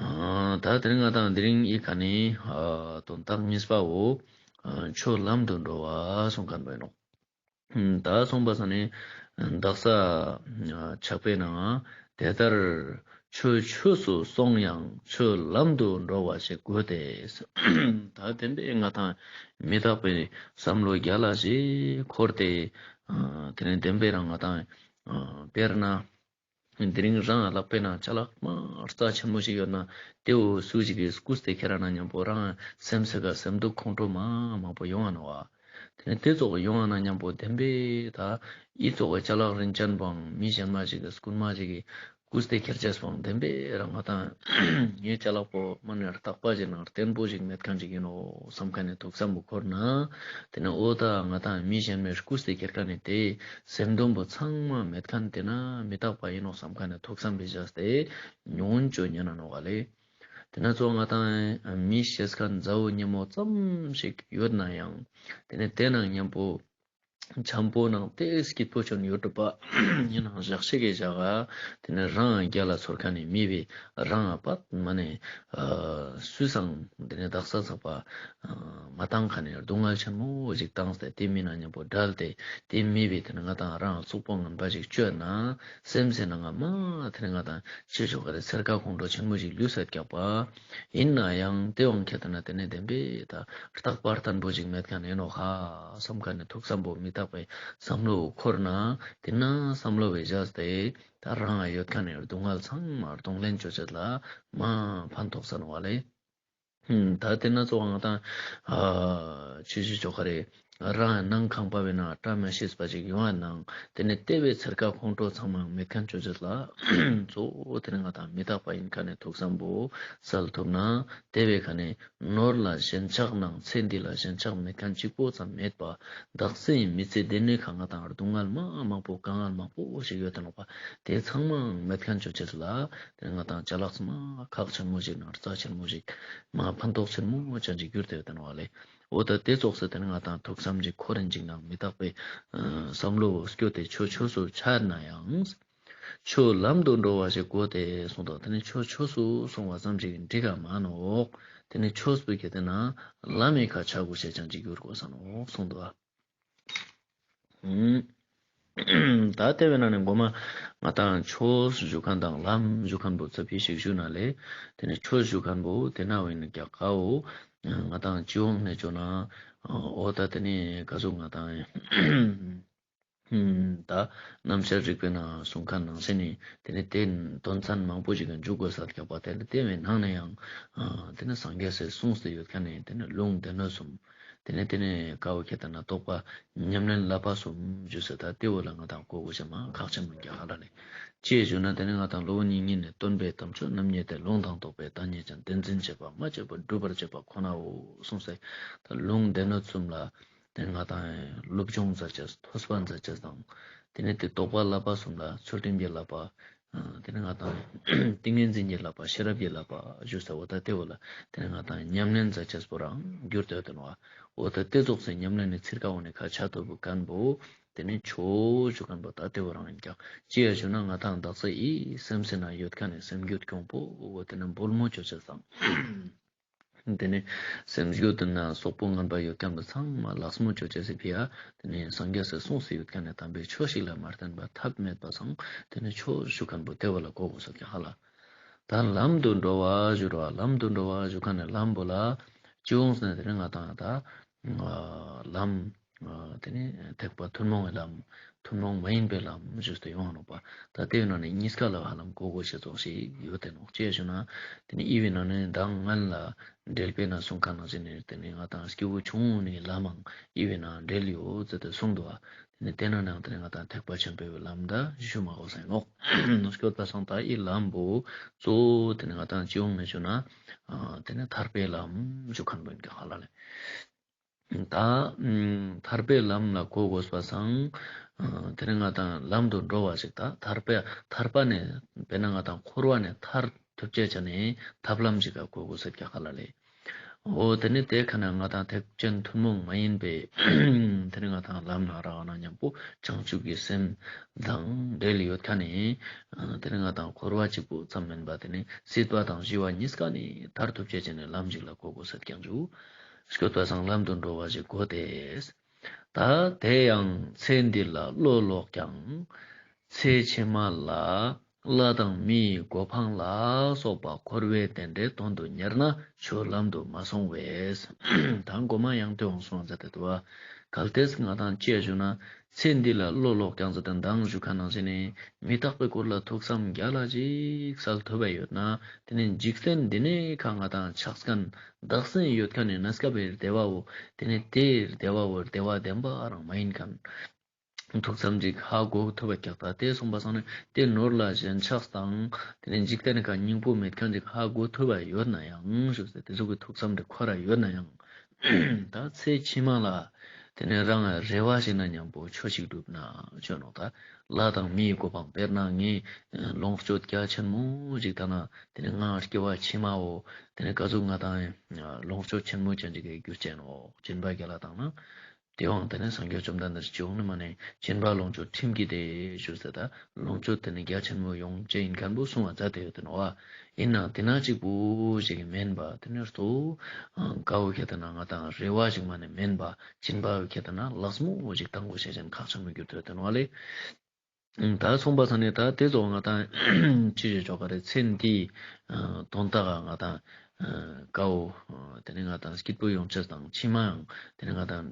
ཨ་ད་དེ་རིང་ང་དང་དེ་རིང་ཨི་ཁ་ནས་ཨ་དོན་དག་གཉིས་པའོ། ཨ་ཆོས་ལམ་དུ་འགྲོ་བ་གསུང་མཁན་པོ་ཡིན་ནོག་ད་གསུངས་པ་སང་ནི་དག་ས་ཨ་ཕྱག་དཔེའི་ནང་དེ་ལྟར་ཆོས་ཆོས་སུ་སོང་ཡང་ཆོས་ལམ་དུ་འགྲོ་བ་ཞིག་དགོས་ཏེ། ད་དེ་འདྲའི་ང་དང་མི་རྟག་པའི་བསམ་བློ་རྒྱ་ལ་ཞིག་འཁོར་ཏེ། ཨ་དེ་ནེ་བདེན་པའི་རང་ང་ཏང་ཨ་དཔེར་ན། དེ་རིང་རང་ལག་པའི་ནང་ཅ་ལག་མ་རྩ་ཆེན་མོ་ཞིག་ཡོད་ན་དེ་བོ་སུ་ཞིག་གིས་རྐུས་ཏེ་ཁྱེར་ན་མཉམ་པོ་རང་སེམས་སི་ཀ་སེམས་སྡུག་ཁོང་ཁྲོ་མ་མང་པོ་ཡོང་ང་ནོག་པ། དེ་ནེ་དེ་ཙོགས་ཡོང་ང་ན་མཉམ་པོ་བདེན་པའི་ད་འི་ཙོགས་ཀྱི་ཅ་ལག་རིན་ཅན་པོའང་མི་གཞན་མ་ཞིག་གིས་རྐུན་མ་ཞིག་གིས་རྐུས་ཏེ་ཁྱེར་ཅེས་པོའང་བདེན་པའི་རང་ང་ཏང་ངའི་ཅ་ལག་པོ་མ་ནེ་རྟག་པ་ཞིག་ནང་བརྟན་པོ་ཞིག་མེད་མཁན་ཞིག་ཡིན་ནོག་བསམ་མཁན་ནི་ཐུགས་བསམ་པོ་འཁོར་ན། དེ་ནེ་འོ་ད་ང་ཏང་མི་གཞན་མས་རྐུས་ཏེ་ཁྱེར་མཁན་ནི་དེ་སེམས་སྡུག་པོ་ཚང་མ་མེད་མཁན་དེ་ན་མི་རྟག་པ་ཡིན་ནོག་བསམ་མཁན་ནི་ཐུགས་བསམ་པོ་བཞག་སྟེ་ཉོན་ཅོ་ཉན་ན་ནོག་ག་ལེ། དེ་ན་ཙོགས་ང་ཏང་མི་ཤེས་མཁན་མཛའ་བོ་ཉེ་མོ་ཙམ་ཞིག་ཡོད་ན་ཡང་། དེ་ནེ་དེ་ནང་མཉམ་པོ་འཆམ་པོ་ནང་དེ་སྐྱིད་པོ་ཅོ་ཡོད་འགྲོ་པ་ཡིན་ནའང་ཞག་ཤིག་གི་ཞག་ག་དེ་ནེ་རང་རྒྱལ་ལ་ཚོར་མཁན་ནི་མི་བོའི་རང་ང་པད་མ་ནེ་ཨ་སུས་སང་དེ་ནེ་དག་ས་ཚག་པ་མ་བཏང་མཁན་ནི་སྡུག་བསྔལ་ཆེན་མོ་ཞིག་བཏང་སྟེ་དེ་མི་ནང་མཉམ་པོ་བྲལ་ཏེ་དེ་མི་བོའི་དེ་ནེ་ང་ཏང་རང་རྩུབ་པོ་ངན་པ་ཞིག་ཅོས་ན་སེམས་སི་ནང་ང་མ་དེ་ནེ་ང་ཏང་ཅི་ཞོག་ག་རེ་ཚེར་ཁ་ཁོང་ཁྲོ་ཆེན་མོ་ཞིག་ལུས་སད་ཀྱག་པ། ཡིན་ན་ཡང་དེ་བོ་ཁྱེད་ན་དེ་ནེ་བདེན་པའི་ད་རྟག་པ་བརྟན་པོ་ཞིག་མེད་མཁན་ཡིན་ནོག་ཧ་བསམ་མཁན་ནི་ཐུགས་བསམ་པོ་མི་རྟག་པའི་བསམ་བློ་འཁོར་ན། དེ་ན་བསམ་བློ་བོ་བཞག་སྟེ་ད་རང་ཡོད་མཁན་ནི་སྡུག་བསྔལ་ཚང་མ་གདོང་ལེན་ཅོ་ཅེས་ལ་མ་ཕན་ཐོགས་ས་ནོག་པ་ལེ། ཧུམ། ད་དེ་ན་ཙོགས་ང་ཏང་ཨ་ཅི་ཞིག་ཅོ་ག་རེ། རང་ནང་ཁང་པ་བོའི་ནང་བཀྲ་མ་ཤིས་པ་ཅིག་ཡོང་ང་ནང་དེ་ནེ་དེ་བོའི་ཚེར་ཁ་ཁོང་ཁྲོ་ཚང་མ་མེད་མཁན་ཅོ་ཅེས་ལ་གཙོ་བོ་དེ་ནེ་ང་ཏང་མི་རྟག་པ་ཡིན་མཁན་ནི་ཐུགས་བསམ་པོ་སལ་ཐུབ་ན། དེ་བོའི་ཁ་ནེ་ནོར་ལ་ཞེན་ཆགས་ནང་ཚེ་འདི་ལ་ཞེན་ཆགས་མེད་མཁན་གཅིག་པོ་ཙམ་མེད་པ། དག་སའི་མི་ཚེ་འདི་ནེ་ཁ་ང་ཏང་སྡུག་བསྔལ་མ་མང་པོ་དཀའ་ངལ་མང་པོ་ཞིག་ཡོད་དེ་ནོག་པ། དེ་ཚང་མ་མེད་མཁན་ཅོ་ཅེས་ལ་དེ་ནེ་ང་ཏང་ཅ་ལག་ཚང་མ་ཁག་ཆེན་མོ་ཞིག་ནང་རྩ་ཆེན་མོ་ཞིག་མ་ཕན་ཐོགས་ཆེན་མོ་ཅན་ཅིག་གྱུར་ཏེ་ཡོད་དེ་ནོག་པ་ལེ། འོ་ད་དེ་ཙོགས་སེ་དེ་ནེ་ང་ཏང་ཐུགས་བསམ་ཅིག་འཁོར་རིན་ཅིག་ནང་མི་རྟག་པའི་ཨ་བསམ་བློ་སྐྱོ་སྟེ་ཆོས་ཆོས་སུ་འཆར་ན་ཡང་། ཆོས་ལམ་དུ་འགྲོ་བ་ཞིག་དགོས་ཏེ་གསུངས་འདུག། དེ་ནེ་ཆོས་ཆོས་སུ་སོང་བ་ཙམ་ཞིག་འགྲིག་ག་མ་ནོག། དེ་ནེ་ཆོས་པོ་གི་དེ་ན་ལམ་མི་ཁ་ཆ་དགོས་ཤེས་ཅན་ཅིག་གྱུར་དགོས་ས་ནོག་གསུངས་འདུག། ཨ་ད་དེ་བོའི་ནང་ནེ་མགོ་མ་ང་ཏང་ཆོས་ཞུ་མཁན་དང་ལམ་ཞུ་མཁན་པོ་ཚབ་ཕི་ཞིག་ཞུ་ན་ལེ། དེ་ནེ་ཆོས་ཞུ་མཁན་པོ་དེ་ན་བོ་ཡིན་ཀྱག་ག་འོ། ང་ཏང་སྤྱི་ཡོངས་ནེ་ཅོ་ན་འོ་ད་དེ་ནེ་ག་ཟུག་ང་ཏང་ད་རྣམ་གཞག་རིག་པའི་ནང་གསུང་མཁན་ནང་བཞིན་ནི་དེ་ནེ་དེ་དོན་ཚན་མང་པོ་ཞིག་གི་འཇུག་དགོས་ས་ཀྱག་པ། དེ་ནེ་དེ་བོའི་ནང་ནེ་ཡང་དེ་ནེ་སངས་རྒྱས་སི་གསུངས་ཏེ་ཡོད་མཁན་ནི་དེ་ནེ་ལུང་སྡེ་སྣོད་གསུམ། དེ་ནེ་དེ་ནེ་ཀ་བོ་ཁྱེད་ལྟ་ན་རྟོགས་པ་ཉམས་ལེན་བསླབ་པ་གསུམ་ཞུས་ས། ད་དེ་བོ་ལ་ང་ཏང་གོ་དགོས་ཤེས་མ་ཁག་ཆེན་མོ་ཀྱག་ཧ་ལ་ལེ། ཅི་ཞུ་ན་དེ་ནེ་ང་ཏང་སློབ་དཔོན་དབྱིག་གཉེན་ནི་སྟོན་པའི་དམ་ཆོས་རྣམ་གཉིས་ཏེ། ལུང་དང་རྟོགས་པའི་བདག་ཉིད་ཅན། བདེན་འཛིན་བྱེད་པ་མ་བྱས་པ། སྒྲུབ་པར་བྱེད་པ་ཁོ་ནའོ་གསུངས་སེ། ད་ལུང་སྡེ་སྣོད་གསུམ་ལ་དེ་ནེ་ང་ཏང་སློབ་སྦྱོང་མཛད་ཅེས་ཐོས་པ་མཛད་ཅེས་དང་། དེ་ནེ་དེ་རྟོགས་པ་བསླབ་པ་གསུམ་ལ་ཚུལ་ཁྲིམས་ཀྱི་བསླབ་པ། དེ་ནེ་ང་ཏང་ཏིང་ངེ་འཛིན་གྱི་བསླབ་པ་ཤེས་རབ་ཀྱི་བསླབ་པ་ཞུས་ས་འོ་ད་དེ་བོ་ལ་དེ་ནེ་ང་ཏང་ཉམས་ལེན་མཛད་ཅེས་པོ་རང་གྱུར་ཏེ་ཡོད་དེ་ནོག། འོ་ད་དེ་ཙོགས་སེ་ཉམས་ལེན་ནི་ཚིར་ཀ་འོ་ནེ་ཁ་ཆ་ཐུབ་མཁན་པོ་དེ་ནེ་ཆོས་ཞུ་མཁན་པོ་ད་དེ་བོ་རང་ཡིན་ཀྱག། ཅི་ཡ་ཞུ་ན་ང་ཏང་དག་ས་འི་སེམས་སི་ནང་ཡོད་མཁན་ནི་སེམས་རྒྱུད་གྱོང་པོ་འོ་དེ་ནེ་བུལ་མོ་ཅོ་ཅེས་དང་། དེ་ནེ་སེམས་རྒྱུད་དེ་ན་སོག་པོ་ངན་པ་ཡོད་མཁན་པོ་ཚང་མ་ལགས་མོ་ཅོ་ཅེས་སི་ཕི་ཡ། དེ་ནེ་སངས་རྒྱས་སི་གསུངས་སེ་ཡོད་མཁན་ནི་དམ་པའི་ཆོས་ཤིག་ལ་མ་བརྟེན་པ་ཐབས་མེད་པ་སང་དེ་ནེ་ཆོས་ཞུ་མཁན་པོ་དེ་བོ་ལ་གོ་དགོས་ས་ཀྱག་ཧ་ལ། ད་ལམ་དུ་འགྲོ་བ་ཞུ་ར་ལམ་དུ་འགྲོ་བ་ཞུ་མཁན་ནི་ལམ་པོ་ལ་སྤྱི་ཡོངས་ནེ་དེ་ནེ་ང་ཏང་ད་ལམ། དེ་ནེ་ཐེག་པ་ཐུན་མོང་གི་ལམ། ཐུན་མོང་མ་ཡིན་པའི་ལམ་ཞུས་ཏེ་ཡོང་ནོག་པ། ད་དེའི་ནང་ནེ་གཉིས་ཀ་ལ་ཧ་ལམ་གོ་དགོས་ཤེས་ཙོགས་ཤིག་ཡོད་དེ་ནོག། ཅི་ཞུ་ན་དེ་ནེ་འི་བོའི་ནང་ནེ་མདང་སྔན་ལ་འགྲེལ་པའི་ནང་གསུང་མཁན་ནང་བཞིན་ནི་དེ་ནེ་ང་ཏང་སྐྱེས་བུ་ཆུང་ངུ་ནི་ལམ་མང་འི་བོའི་ནང་འགྲེལ་ཡོད་ཟེར་ཏེ་གསུངས་འདུག་པ། དེ་ནེ་དེ་ནང་ནེ་ང་ཏང་ཐེག་པ་ཆེན་པོའི་ལམ་ད་ཞུ་མ་དགོས་ས་ཡིན་ནོག། སྐྱོད་པ་སང་ད་འི་ལམ་པོ་གཙོ་བོ་དེ་ནེ་ང་ཏང་སྤྱི་ཡོངས་ནེ་ཞུ་ན་དེ་ནེ་ཐར་པའི་ལམ་ཞུ་མཁན་པོ་ཡིན་ཀྱག་ཧ་ལ་ལེ། ད་ཐར་པའི་ལམ་ལ་གོ་དགོས་པ་སང་དེ་ནེ་ང་ཏང་ལམ་དུ་འགྲོ་བ་ཞིག་ད་ཐར་པའི་ཐར་པ་ནེ་དཔེར་ན་ང་ཏང་འཁོར་བ་ནེ་ཐར་ཐུབ་ཅེས་ཅན་ནི་ཐབས་ལམ་ཞིག་ག་གོ་དགོས་ས་ཀྱག་ཧ་ལ་ལེ། འོ་དེ་ནེ་དེ་ཁ་ནེ་ང་ཏང་ཐེག་ཆེན་ཐུན་མོང་མ་ཡིན་པའི་དེ་ནེ་ང་ཏང་ལམ་ནང་རག་ན་མཉམ་པོ་བྱང་ཆུབ་ཀྱི་སེམས་དང་འབྲེལ་ཡོད་ཁན་ནི་དེ་ནེ་ང་ཏང་འཁོར་བ་གཅིག་པོ་ཙམ་མན་པ་དེ་ནེ་སྲིད་པ་དང་ཞི་བ་གཉིས་ཀ་ནེ་ཐར་ཐུབ་ཅེས་ཅན་ནི་ལམ་ཞིག་ལ་གོ་དགོས་ས་ཀྱག་ཞུ། སྐྱོད་པ་སང་ལམ་དུ་འགྲོ་བ་ཞིག་དགོས་ཏེ། ད་དེ་ཡང་ཚེ་འདི་ལ་བློ་ལོག་ཀྱང་། ཚེ་ཕྱི་མ་ལ་ལྷ་དང་མིའི་གོ་འཕང་ལ་སོགས་པ་འཁོར་བའི་རྟེན་འབྲེལ་དོན་དུ་གཉེར་ན་ཆོས་ལམ་དུ་མ་སོང་བས། ད་མགོ་མ་ཡང་དེ་འོང་སོང་ཟེར་ཏེ་འདུག་པ། གལ་ཏེ་ང་ཏང་ཅི་ཞུ་ན་ ཚེ་འདི་ལ་བློ་ལོག་ཀྱང་ཟེར་ཏེ་མདང་ཞུ་ཁན་ནང་བཞིན་ནི་མི་རྟག་པའི་སྐོར་ལ་ཐུགས་བསམ་རྒྱ་ལ་ཅིག་སལ་ཐུབ་པ་ཡོད་ན། དེ་ནི་འཇིག་རྟེན་འདི་ནས་ཁ་ང་དང་ཆགས་ཁན་བདག་སེམས་ཡོད་ཁན་ནི་གནས་སྐབས་པའི་བདེ་བ་བོ་དེ་ནི་དེ་བདེ་བ་བོ་བདེ་བ་བདེན་པ་རང་མ་ཡིན་ཁན། ཐུགས་བསམ་ཅིག་ཧ་གོ་ཐུབ་པ་ཀྱག། ད་དེ་སོང་པ་སང་ནི་དེ་ནོར་ལ་ཞེན་ཆགས་དང་དེ་ནི་འཇིག་རྟེན་ཁ་སྙིང་པོ་མེད་ཁན་ཅིག་ཧ་གོ་ཐུབ་པ་ཡོད་ན་ཡང་ཞུ་སྟེ། དེ་ཚོ་གི་ཐུགས་བསམ་དེ་འཁོར་ར་ཡོད་ན་ཡང་། ད་ཚེ་ཕྱི་མ་ལ་དེ་ནི་རང་རེ་བ་ཞིག་ན་མཉམ་པོ་ཆོས་ཤིག་སྒྲུབ་ན་ཆོས་ནོག། ད་ལྷ་དང་མིའི་གོ་འཕང་། དཔེར་ན་ངས་ལོངས་སྤྱོད་རྒྱ་ཆེན་མོ་ཞིག་ད་ན་དེ་ནི་ང་སྐྱེ་བ་ཕྱི་མ་བོ་དེ་ནི་ག་ཟུག་ང་དང་ལོངས་སྤྱོད་ཆེན་མོ་ཅན་ཅིག་གི་རྒྱུ་ཅན་འོ་སྦྱིན་པ་རྒྱ་ལ་བཏང་ན། དེ་བོ་དེ་ནི་སངས་རྒྱས་བཅོམ་ལྡན་འདས་ཀྱི་འོག་ནི་མ་ནི་སྦྱིན་པ་ལོངས་སྤྱོད་ཁྲིམས་ཀྱིས་ཏེ་ཞུས་ཏེ། ད་ལོངས་སྤྱོད་དེ་ནི་རྒྱ་ཆེན་མོ་ཡོང་ཅེས་ཡིན་ཁན་བོ་གསུང་བ་མཛད་དེ་ཡོད་དེ་ནོག་པ། ཡིན་ནའང་དེ་ན་གཅིག་པོ་ཞིག་མེན་པ་དེ་ནི་གཙོ་བོ་ཀ་བོ་ཁྱེད་དེ་ན་ང་དང་རེ་བ་ཞིག་མ་ནི་མེན་པ། སྦྱིན་པ་བོ་ཁྱེད་དེ་ན་ལགས་མོ་ཞིག་བཏང་དགོས་ཤེས་ཅན་ཁག་ཆེན་མོ་གྱུར་ཏེ་ཡོད་དེ་ནོག་པ་ལེ། ད་སོང་པ་སང་ནི་ད་དེ་ཚོ་ང་དང་ཅི་ཞིག་ཆོག་ག་རེ། ཚེ་འདིའི་དོན་དག་ག་ང་དང་ཀ་བོ་དེ་ནི་ང་དང་སྐྱིད་པོ་ཡོང་ཅེས་དང་ཕྱི་མའང་དེ་ནི་ང་དང་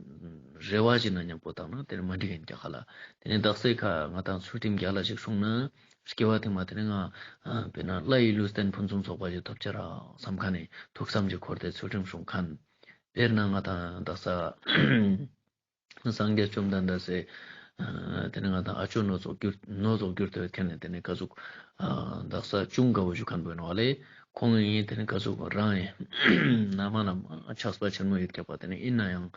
རེ་བ་ཞིག་ན་མཉམ་པོ་བཏང་ན་དེ་ནི་མ་འགྲིག་གིན་ཀྱག་ཧ་ལ། དེ་ནི་དག་ས་ཁ་ང་དང་ཚུལ་ཁྲིམས་རྒྱ་ལ་ཞིག་སྲུང་ན་སྐྱེ་བ་ཐེངས་མ་དེ་ནི་ང་དཔེར་ན་ལྷ་ཡི་ལུས་རྟེན་ཕུན་སུམ་ཚོགས་པ་ཞིག་ཐོབ་ཅེས་རག་བསམ་ཁན་ནི་ཐུགས་བསམ་ཞིག་འཁོར་ཏེ་ཚུལ་ཁྲིམས་སྲུང་ཁན། དཔེར་ན་ང་དང་དག་ས་སངས་རྒྱས་བཅོམ་ལྡན་འདས་སི་དེ་ནི་ང་དང་ཨ་ཅོ་ནོ་ཙོགས་གྱུར་ནོ་ཙོགས་གྱུར་ཏེ་ཡོད་ཁན་ནི་དེ་ནི་ག་ཟུག་དག་ས་ཅུང་དགའ་བོ་ཞུ་ཁན་བོ་ཡིན་ནོག་པ་ལེ། ཁོང་ངི་དེ་ནི་ག་ཟུག་རང་ངི་ན་མ་ན་མ་ཆགས་པ་ཆེན་མོ་ཡོད་ཀྱག་པ། དེ་ནི་ཡིན་ན་ཡང་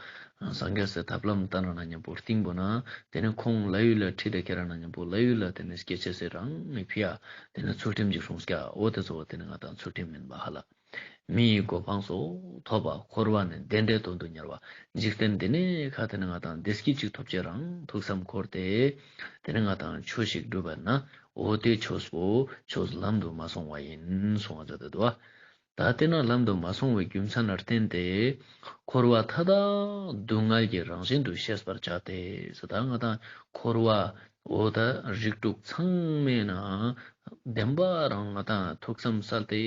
སངས་རྒྱས་སི་ཐབས་ལམ་ལྟ་ན་ན་མཉམ་པོ་རྟིང་པོ་ན་དེ་ནི་ཁོང་ལྷ་ཡུལ་ལ་ཁྲིད་དེ་ཁྱེར་ན་མཉམ་པོ་ལྷ་ཡུལ་ལ་དེ་ནི་སྐྱེ་ཅེས་སི་རང་ངི་ཕི་ཡ་དེ་ནི་ཚུལ་ཁྲིམས་ཀྱི་སྲུང་སྐྱ་འོ་དེ་ཚོ་བོ་དེ་ནི་ང་དང་ཚུལ་ཁྲིམས་མེན་པ་ཧ་ལ། མིའི་གོ་འཕང་སོགས་ཐོབ་པ། འཁོར་བ་ནི་བདེ་འབྲས་དོན་དུ་གཉེར་བ། འཇིག་རྟེན་འདི་ནས་ཁ་དེ་ནི་ང་དང་བདེ་སྐྱིད་ཅིག་ཐོབ་ཅེས་རང་ཐུགས་བསམ་འཁོར་ཏེ་དེ་ནི་ང་དང་ཆོས་ཤིག་སྒྲུབ་པ་ན་འོ་དེ་ཆོས་པོ་ཆོས་ལམ་དུ་མ་སོང་བ་ཡིན་གསུང་བ་མཛད་དེ་འདུག་པ། ད་དེ་ན་ལམ་དུ་མ་སོང་བའི་རྒྱུ་མཚན་ལ་བརྟེན་ཏེ་འཁོར་བ་མཐའ་དག་སྡུག་བསྔལ་གྱི་རང་བཞིན་དུ་ཤེས་པར་བྱ་སྟེ་ཟེར། ད་ང་དང་འཁོར་བ་འོ་ད་རིགས་དྲུག་ཚང་མའི་ནང་བདེན་པ་རང་ང་དང་ཐུགས་བསམ་སལ་ཏེ་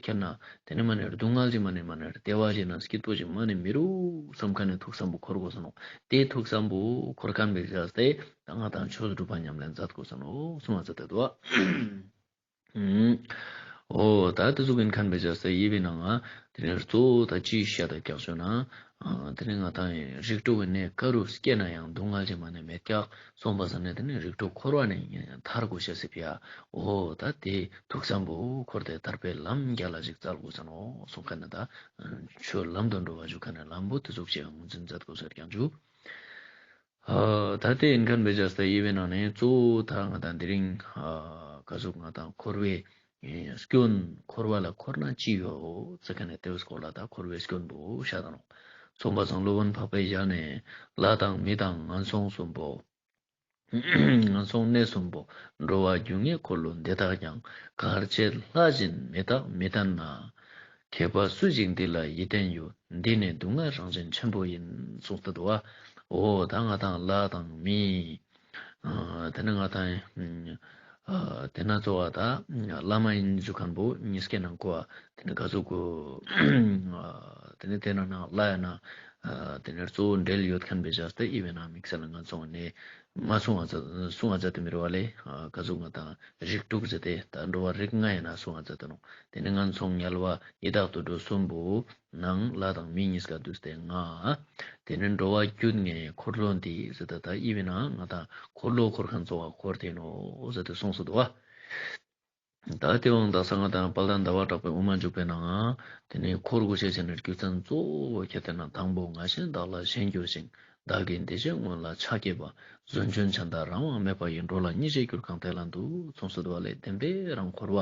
ཁྱེར་ན་དེ་ནི་མ་ནི་སྡུག་བསྔལ་ཞིག་མ་ནི་མ་ནི་བདེ་བ་ཞིག་ན་སྐྱིད་པོ་ཞིག་མ་ནི་མི་རུག་བསམ་ཁན་ནི་ཐུགས་བསམ་པོ་འཁོར་དགོས་ས་ནོག། དེ་ཐུགས་བསམ་པོ་འཁོར་ཁན་བོའི་བྱས་ཏེ་ད་ང་དང་ཆོས་སྒྲུབ་པ་ཉམས་ལེན་མཛད་དགོས་ས་ནོག་གསུང་བ་མཛད་དེ་འདུག་པ། འོ་ད་དེ་ཟུག་ཡིན་ཁན་བོའི་བྱས་ཏེ་ཡིན་པའི་ནང་ང་དེ་ནི་གཙོ་བོ་ད་ཅི་བཤད་དེ་ཀྱག་ཞུ་ན། ཨ་དེ་ནི་ང་དང་རིགས་དྲུག་གི་གནས་ག་རུ་སྐྱེས་ན་ཡང་སྡུག་བསྔལ་ཞིག་མ་ནི་མེད་ཀྱག་སོང་པ་སང་ནི་དེ་ནི་རིགས་དྲུག་འཁོར་བ་ནས་ཐར་དགོས་ཤེས་སི་ཕི་ཡ་འོ་ད་དེ་ཐུགས་བསམ་པོ་འཁོར་ཏེ་ཐར་པའི་ལམ་རྒྱ་ལ་ཞིག་སལ་དགོས་ས་ནོག་གསུང་ཁན་ནི་ད་ཆོས་ལམ་དུ་འགྲོ་བ་ཞུ་ཁན་ནི་ལམ་པོ་དེ་ཟུག་ཅིག་ངོས་འཛིན་མཛད་དགོས་ས་ཀྱང་ཞུ། ཨ་ད་དེ་ཡིན་ཁན་བོའི་བྱས་ཏེ་ཡིན་པའི་ནང་ནས་གཙོ་བོ་ད་ང་དང་དེ་རིང་ཨ་ག་ཟུག་ང་དང་འཁོར་བའི་ཨེ་སྐྱོན། འཁོར་བ་ལ་འཁོར་ན་ཅི་ཡོད་ཟེར་ཁན་ནི་དེ་བོའི་སྐོར་ལ་ད་འཁོར་བའི་སྐྱོན་པོ་བཤད་ད་ནོག། སོང་པ་སང་སློབ་དཔོན་འཕགས་པའི་ཞལ་ནས་ལྷ་དང་མི་དང་ངན་སོང་གསུམ་པོ། ངན་སོང་གནས་གསུམ་པོ། འགྲོ་བ་རྒྱུ་ལྔའི་འཁོར་ལོ་འདི་དག་ཀྱང་། གར་བྱེད་ལྷ་བཞིན་མི་རྟག་མི་བརྟན་ན། མཁས་པ་སུ་ཞིག་འདི་ལ་ཡིད་བརྟན་ཡོད། འདི་ནི་སྡུག་བསྔལ་རང་བཞིན་ཆེན་པོ་ཡིན། གསུངས་ཏེ་འདུག་པ། འོ་ད་ང་དང་ལྷ་དང་མི། ཨ་དེ་ནི་ང་དང་ཨ་དེ་ན་གཙོ་བོ་ད་བླ་མ་ཡིན་ཞུ་ཁན་བོ་ཉིས་ཀའི་ནང་གོ་བ་དེ་ནི་ག་ཟུག་གོ་ཨ་དེ་ནི་དེ་ན་ན་ལྷ་ཡ་ན་ཨ་དེ་ནི་གཙོ་བོ་འབྲེལ་ཡོད་ཁན་བོའི་བྱས་ཏེ་ཡིན་པའི་ནང་དམིགས་བསལ་ངན་སོང་གནས་མ་གསུང་བ་མཛད་གསུང་བ་མཛད་དེ་མི་རུག་པ་ལེ། ཨ་ག་ཟུག་ང་དང་རིགས་དྲུག་ཟེར་ཏེ་ད་འགྲོ་བ་རིགས་ལྔ་ཡ་ན་གསུང་བ་མཛད་དེ་ནོག། དེ་ནི་ངན་སོང་དམྱལ་བ་ཡི་དྭགས་དུད་འགྲོ་གསུམ་པོ་ནང་ལྷ་དང་མི་ཉིས་ཀ་འདུས་ཏེ་ལྔ། དེ་ནི་འགྲོ་བ་རྒྱུ་ལྔའི་འཁོར་ལོ་འདི་ཟེར་ཏེ་ད་ཡིན་པའི་ནང་ང་དང་འཁོར་ལོ་འཁོར་ཁན་གཙོ་བོ་འཁོར་དེ་ནོག་ཟེར་ཏེ་གསུངས་སོ་འདུག་པ། ད་དེ་བོ་དག་ས་ང་དང་དཔལ་ལྡན་ཟླ་བ་གྲགས་པའི་དབུ་མ་འཇུག་པའི་ནང་ང་དེ་ནི་འཁོར་དགོས་ཤེས་ཅན་ནི་རྒྱུ་མཚན་གཙོ་བོ་ཁྱེད་དེ་ན་དང་པོ་ང་ཞེས་བདག་ལ་ཞེན་གྱུར་ཅིང་། བདག་གི་འདི་ཞེས་སྔོན་ལ་ཆགས་བསྐྱེད་པ། ཟོ་ཆུན་ཅན་དང་རང་དབང་མེད་པ་ཡི། འགྲོ་ལ་མི་ཞེས་གྱུར་གང་དེ་ལ་འདུད། གསུངས་སོ་འདུག་པ་ལེ། བདེན་པའི་རང་འཁོར་བ་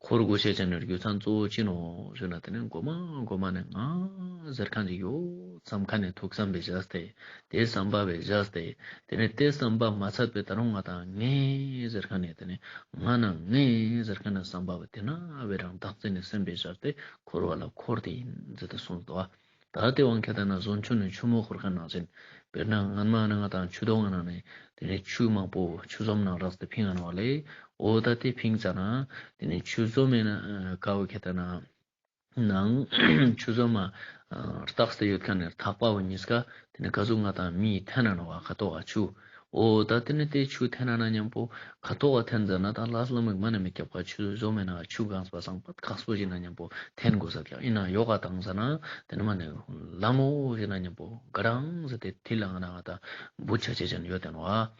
འཁོར་དགོས་ཤེས་ཅན་ནི་རྒྱུ་མཚན་གཙོ་བོ་ཅི་ནོག་ཞུ་ན་དེ་ནི་མགོ་མ་མགོ་མ་ནས་ང་ཟེར་ཁན་ཅིག་ཡོད་བསམ་ཁན་ནི་ཐུགས་བསམ་པའི་བྱས་ཏེ་དེ་བསམ་པ་བའི་བྱས་ཏེ་དེ་ནི་དེ་བསམ་པ་མ་ཚད་པའི་ད་རུང་ང་དང་ངའི་ཟེར་ཁན་ནི་དེ་ནི་ང་ན་ངའི་ཟེར་ཁན་ནི་བསམ་པ་བའི་དེ་ན་བའི་རང་བདག་འཛིན་ནི་སེམས་པའི་བྱས་ཏེ་འཁོར་བ་ལ་འཁོར་ཏེ་ཡིན་ཟེར་ཏེ་གསུངས་འདུག་པ། ད་དེ་བོ་ཁྱེད་དེ་ན་ཟོ་ཆུན་ནི་ཆུ་མོ་འཁོར་ཁན་ནང་བཞིན། དཔེར་ན་སྔན་མ་ནི་ང་དང་ཆུ་དོང་ནང་ནས་དེ་ནི་ཆུ་མང་པོ་ཆུ་ཟོམ་ནང་རགས་ཏེ་ཕིང་ང་ནོག་པ་ལེ། འོ་ད་དེ་ཕིང་ཙ་ན་དེ་ནི་ཆུ་ཟོམ་མེ་ན་ཀ་བོ་ཁྱེད་དེ་ན་ནང་ཆུ་ཟོམ་མ་རྟགས་ཏེ་ཡོད་ཁན་ནི་ཐག་པ་བོ་ཉིས་ཀ་དེ་ནི་ག་ཟུག་ང་དང་མིའི་ཐན་ན་ནོག་པ་ཁ་ཐོག་ག་ཆུ། འོ་ད་དེ་ནི་དེ་ཆུ་འཐེན་ན་ན་མཉམ་པོ་ཁ་ཐོག་ག་འཐེན་ཟ་ན་ད་ལས་སླ་མོ་མ་ནེ་མི་རྒྱབ་ཀ། ཆུ་ཟོམ་མེ་ན་ཆུ་གངས་པ་སང་པ་ཁག་པོ་ཞིག་ན་མཉམ་པོ་འཐེན་དགོས་ས་ཀྱག། ཨིན་ན་ཡོག་ག་བཏང་ཟ་ན་དེ་ནི་མ་ནེ་ལ་མོ་ཞིག་ན་མཉམ་པོ་ག་རང་ཟེར་ཏེ་ཐིལ་ལ་ང་ན་ང་ད་འབུ་ཆ་ཆེ་ཅན་ཡོད་དེ་ནོ་ཨ།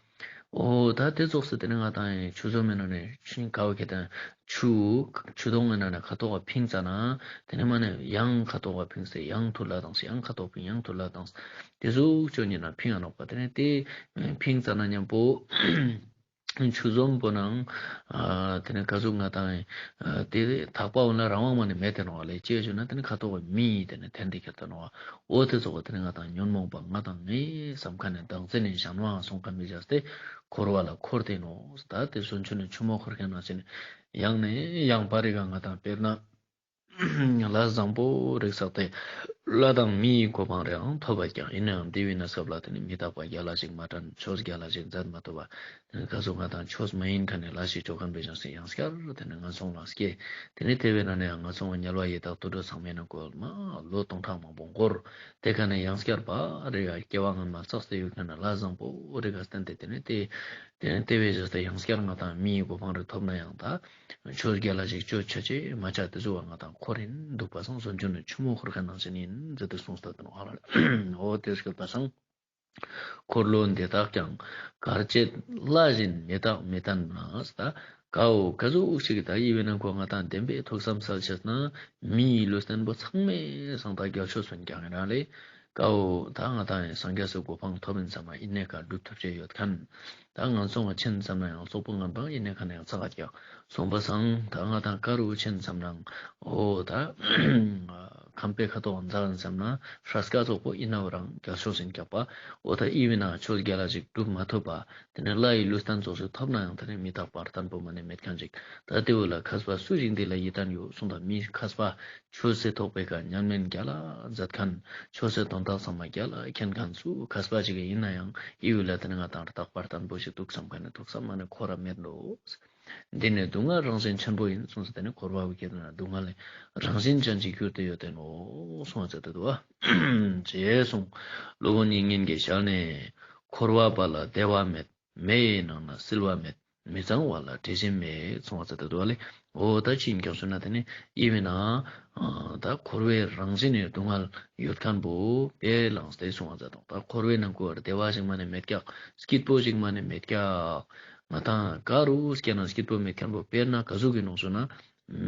འོ་ད་དེ་ཙོགས་སེ་དེ་ནི་ང་ཏང་ཆུ་ཟོམ་མེ་ན་ནི་ཤིང་ཀ་བོ་ཁེ་ཏེ་ཆུ་ཆུ་དོང་ངི་ནང་ནེ་ཁ་ཐོག་ག་ཕིང་ཙ་ན་དེ་ནི་མ་ནེ་ཡང་ཁ་ཐོག་ག་ཕིངས་ཏེ་ཡང་ཐུར་ལ་བཏང་སྟེ་ཡང་ཁ་ཐོག་ཕིང་ཡང་ཐུར་ལ་བཏང་སྟེ་དེ་ཟུག་ཅོ་ཉིན་ན་ཕིང་ང་ནོག་པ། དེ་ནི་དེ་ཕིང་ཙ་ན་མཉམ་པོ་ཆུ་ཟོམ་པོ་ནང་ཨ་དེ་ནི་ག་ཟུག་ང་ཏང་ཨ་དེ་ཐག་པ་འོ་ན་རང་དབང་མ་ནེ་མེད་དེ་ནོག་ལེ། ཅི་ཞུ་ན་དེ་ནི་ཁ་ཐོག་ག་མེ་དེ་ནི་འཐེན་ཏེ་ཁྱེར་ཏེ་ནོག་འོ་དེ་ཙོགས་དེ་ནི་ང་ཏང་ཉོན་མོངས་པ་ང་ཏང་ངའི་བསམ་ཁན་ནི་བདག་འཛིན་ནི་གཞན་དབང་སོང་ཁན་མི་བྱས་ཏེ་འཁོར་བ་ལ་འཁོར་ཏེ་ནོག། ད་དེ་སོན་ཆུ་ནི་ཆུ་མོ་འཁོར་ཁན་ནང་བཞིན་ཡང་ནས་ཡང་བར་རི་ག་ང་ཏང་དཔེར་ན་ལས་བཟང་པོ་རིགས་བསགས་ཏེ་ལྷ་དང་མིའི་གོ་འཕང་རེའང་ཐོབ་པ་ཀྱང་ཨིན་ནའང་དེ་བས་ན་སྐབས་ལ་དེ་ནི་མི་རྟག་པ་རྒྱལ་ལ་ཞིག་མ་དྲན། ཆོས་རྒྱལ་ལ་ཞིག་མཛད་མ་ཐུབ་པ། དེ་ནི་ག་ཟུག་ང་ཏང་ཆོས་མ་ཡིན་ཁན་ནི་ལས་ཤིག་ཅོ་ཁན་པའི་ཞང་སེ་ཡང་སྐྱར་དེ་ནི་ངན་སོང་ལ་སྐྱེ། དེ་ནི་དེ་བས་ན་ནི་ངན་སོང་དམྱལ་བ་ཡི་དྭགས་དུད་འགྲོ་ཚང་མའི་ནང་ཁོ་མ་ལོ་སྟོང་ཕྲག་མང་པོ་འགོར། དེ་ཁ་ནས་ཡང་སྐྱར་བ་རེ་ག་སྐྱེ་བ་སྔན་མ་བསགས་ཏེ་ཡོད་ཁན་ནི་ལས་བཟང་པོ་རེ་ག་བསྟན་ཏེ་དེ་ནི་དེ་དེ་ནི་དེ་བས་ཟེར་ཏེ་ཡང་སྐྱར་ང་ཏང་མིའི་གོ་འཕང་རེ་ཐོབ་ན་ཡང་ད་ཆོས་རྒྱལ་ལ་ཞིག་ཅོ་ཆ་ཅེས་མ་ཆ་དེ་ཟུག་བ་ང་ཏང་འཁོར་རིན་འདུག་པ་སང་སོན་ཆུ་ནི་ཆུ་མོ་འཁོར་ཁན་ནང་བཞིན་ཡིན་ཟེར་ཏེ་གསུངས་ཏེ་ནོག་ཨ་ལ། འོ་དེ་སྐད་པ་སང་འཁོར་ལོ་འདི་དག་ཀྱང་གར་བྱེད་ལྷ་བཞིན་མི་རྟག་མི་བརྟན་ན། ད་ཀ་བོ་ག་ཟུག་ཞིག་ད་ཡི་བས་ན་ཁོ་ང་ཏང་བདེན་པའི་ཐུགས་བསམ་སལ་ཆེས་ན་མིའི་ལུས་རྟེན་པོ་ཚང་མའི་སང་ད་རྒྱལ་ཤོས་སོན་ཀྱང་ཡིན་ན་ལེ། ཀ་བོ་ད་ང་ཏང་ཡང་སངས་རྒྱས་སི་གོ་འཕང་ཐོབ་ཡིན་བསམ་ན་ཨིན་ནའང་ཀ་སྒྲུབ་ཐུབ་ཅེས་ཡོད་ཁན། ད་ངན་སོང་ང་ཕྱིན་བསམ་ན་ཡང་ཙོག་པོ་ངན་པ་ཨིན་ནའང་ཀ་ནས་ཡང་ཚ་ག་ཀྱང་སོང་པ་སང་ད་ང་ཏང་ཀ་རུ་ཕྱིན་བསམ་ན་འོ་ད་ཁམས་པའི་ཁ་ཐོག་འཛག་ཡིན་བསམ་ན་ཧྲ་སྐ་ཙོག་པོ་ཨིན་ན་བོ་རང་རྒྱལ་ཤོས་ཡིན་ཀྱག་པ། འོ་ད་ཨི་བས་ན་ཆོས་རྒྱལ་ལ་ཞིག་སྒྲུབ་མ་ཐུབ་པ། དེ་ནས་ལྷ་ཡི་ལུས་རྟེན་ཙོགས་ཤིག་ཐོབ་ན་ཡང་དེ་ནས་མི་རྟག་པ་བརྟན་པོ་མ་ནེ་མེད་ཁན་ཅིག། ད་དེ་བོ་ལ་མཁས་པ་སུ་ཞིག་འདི་ལ་ཡིད་བརྟན་ཡོད་གསུངས་ད་མི་མཁས་པ། ཆོས་སི་ཐོག་པའི་ཀ་ཉམས་ལེན་རྒྱལ་ལ་མཛད་ཁན། ཆོས་སི་དོན་དག་ཚང་མ་རྒྱལ་ལ་མཁྱེན་ཁན་སུ་མཁས་པ་ཞིག་ཡིན་ན་ཡང་ཨི་བོ་ལ་དེ་ནི་ང་ཏང་རྟག་པར་བརྟན་པོ་ཞིག་འདུག་བསམ་ཁན་ནི་ཐུགས་བསམ་མ་ནེ་འཁོར་ར་མེད་འགྲོ། འདི་ནི་སྡུག་བསྔལ་རང་བཞིན་ཆེན་པོ་ཡིན་གསུངས་ཟེར་ཏེ་ནི་འཁོར་བ་བོ་ཁྱེད་ན་སྡུག་བསྔལ་རང་བཞིན་ཅན་ཅིག་གྱུར་ཏེ་ཡོད་དེ་ནོ་གསུངས་ཟེར་ཏེ་འདུག་བ། ཅེས་གསུངས། སློབ་དཔོན་དབྱིག་གཉེན་གྱི་ཞལ་ནས། འཁོར་བ་པ་ལ་བདེ་བ་མེད། མེ་ཡི་ནང་ན་བསིལ་བ་མེད། མི་གཙང་བ་ལ་དྲི་ཞིམ་མེད། གསུངས་པ་ཙ་ཏེ་འདུག་ལེ། འོ་ད་ཅི་ཡིན་ཀྱང་ཟེར་ན་དེ་ནི་ཨི་བས་ན་ད་འཁོར་བའི་རང་བཞིན་ནི་སྡུག་བསྔལ་ཡོད་ཁན་པོ་དཔེ་བླངས་ཏེ་གསུངས་པ་ཙ་དང་། ད་འཁོར་བའི་ནང་ཁོ་བདེ་བ་ཞིག་མ་ནེ་མེད་ཀྱག། སྐྱིད་པོ་ཞིག་མ་ནེ་མེད་ཀྱག། ང་ཏང་ག་རུ་སྐྱེ་ན་སྐྱིད་པོ་མེད་ཁན་པོ་དཔེར་ན་ག་ཟུག་གི་ནོག་ཟེར་ན་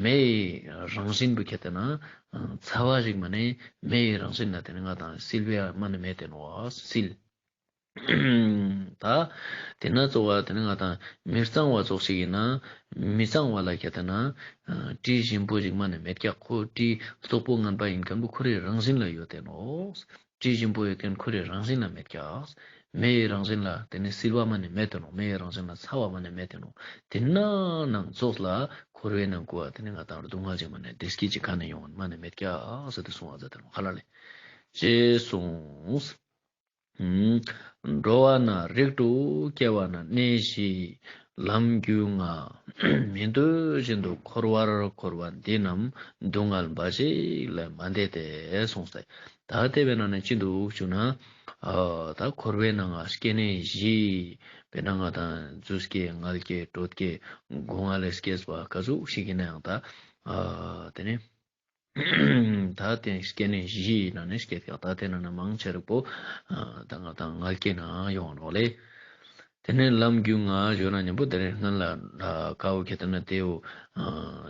མེ་ཡི་རང་བཞིན་པོ་ཁྱེར་ཏེ་ན་ཚ་བ་ཞིག་མ་ནེ་མེ་ཡི་རང་བཞིན་ལ་དེ་ནི་ང་ཏང་བསིལ་བ་མ་ནེ་མེད་དེ་ནོ་བསིལ། ད་དེ་ན་གཙོ་བོ་དེ་ནི་ང་ཏང་མི་གཙང་བ་ཙོགས་ཤིག་ཡིན་ན་མི་གཙང་བ་ལ་ཁྱེར་ཏེ་ན་དྲི་ཞིམ་པོ་ཞིག་མ་ནེ་མེད་ཀྱག། ཁོ་དྲི་རྩོག་པོ་ངན་པ་ཡིན་ཁན་པོ་ཁོ་རའི་རང་བཞིན་ལ་ཡོད་དེ་ནོ། དྲི་ཞིམ་པོ་ཡོད་ཁན་ཁོ་རའི་རང་བཞིན་ལ་མེད་ཀྱག། མེ་ཡི་རང་བཞིན་ལ་དེ་ནི་བསིལ་བ་མ་ནེ་མེད་དེ་ནོ། མེ་ཡི་རང་བཞིན་ལ་ཚ་བ་མ་ནེ་མེད་དེ་ནོ། དེ་ན་ནང་ཙོགས་ལ་འཁོར་བའི་ནང་ཁོ་བ་དེ་ནི་ང་ཏང་སྡུག་བསྔལ་ཞིག་མ་ནེ་བདེ་སྐྱིད་ཅིག་ག་ནེ་ཡོང་མ་ནེ་མེད་ཀྱག་ཟེར་ཏེ་གསུངས་པ་ཙ་ཏེ་ནོ་ཧ་ལ་ལེ། ཅེས་གསུངས། འགྲོ་བ་ན་རིགས་དྲུག་སྐྱེ་བ་ན་གནས་བཞི་ལམ་རྒྱུ་ལྔ། མི་འདོད་བཞིན་དུ་འཁོར་བར་འཁོར་བ་འདི་རྣམས་སྡུག་བསྔལ་འབའ་ཞིག་ལས་མ་འདས་ཏེ་གསུངས་ཏེ། ད་དེ་བས་ན་ནི་ཅི་འདུག་ཞུ་ན་ད་འཁོར་བའི་ནང་ང་སྐྱེ་གནས་བཞི་དཔེར་ན་ང་ཏང་རྫུས་སྐྱེས་མངལ་སྐྱེས་གྲོད་སྐྱེས་སྒོ་ལྔ་ལས་སྐྱེས་པ་ག་ཟུག་ཞིག་ཡིན་ན་ཡང་ད་དེ་ནི། ད་དེ་སྐྱེ་གནས་བཞིའི་ནང་ནས་སྐྱེ་ཀྱག། ད་དེ་ནང་ན་མང་ཆེ་རིགས་པོ་ད་ང་ཏང་མངལ་སྐྱེས་ནང་ཡོང་ནོག་ལེ། དེ་ནས་ལམ་རྒྱུ་ལྔ་ཞུ་ན་མཉམ་པོ་དེ་རིང་སྔན་ལ་ཀ་བོ་ཁྱེར་ཏེ་ན་དེའོ།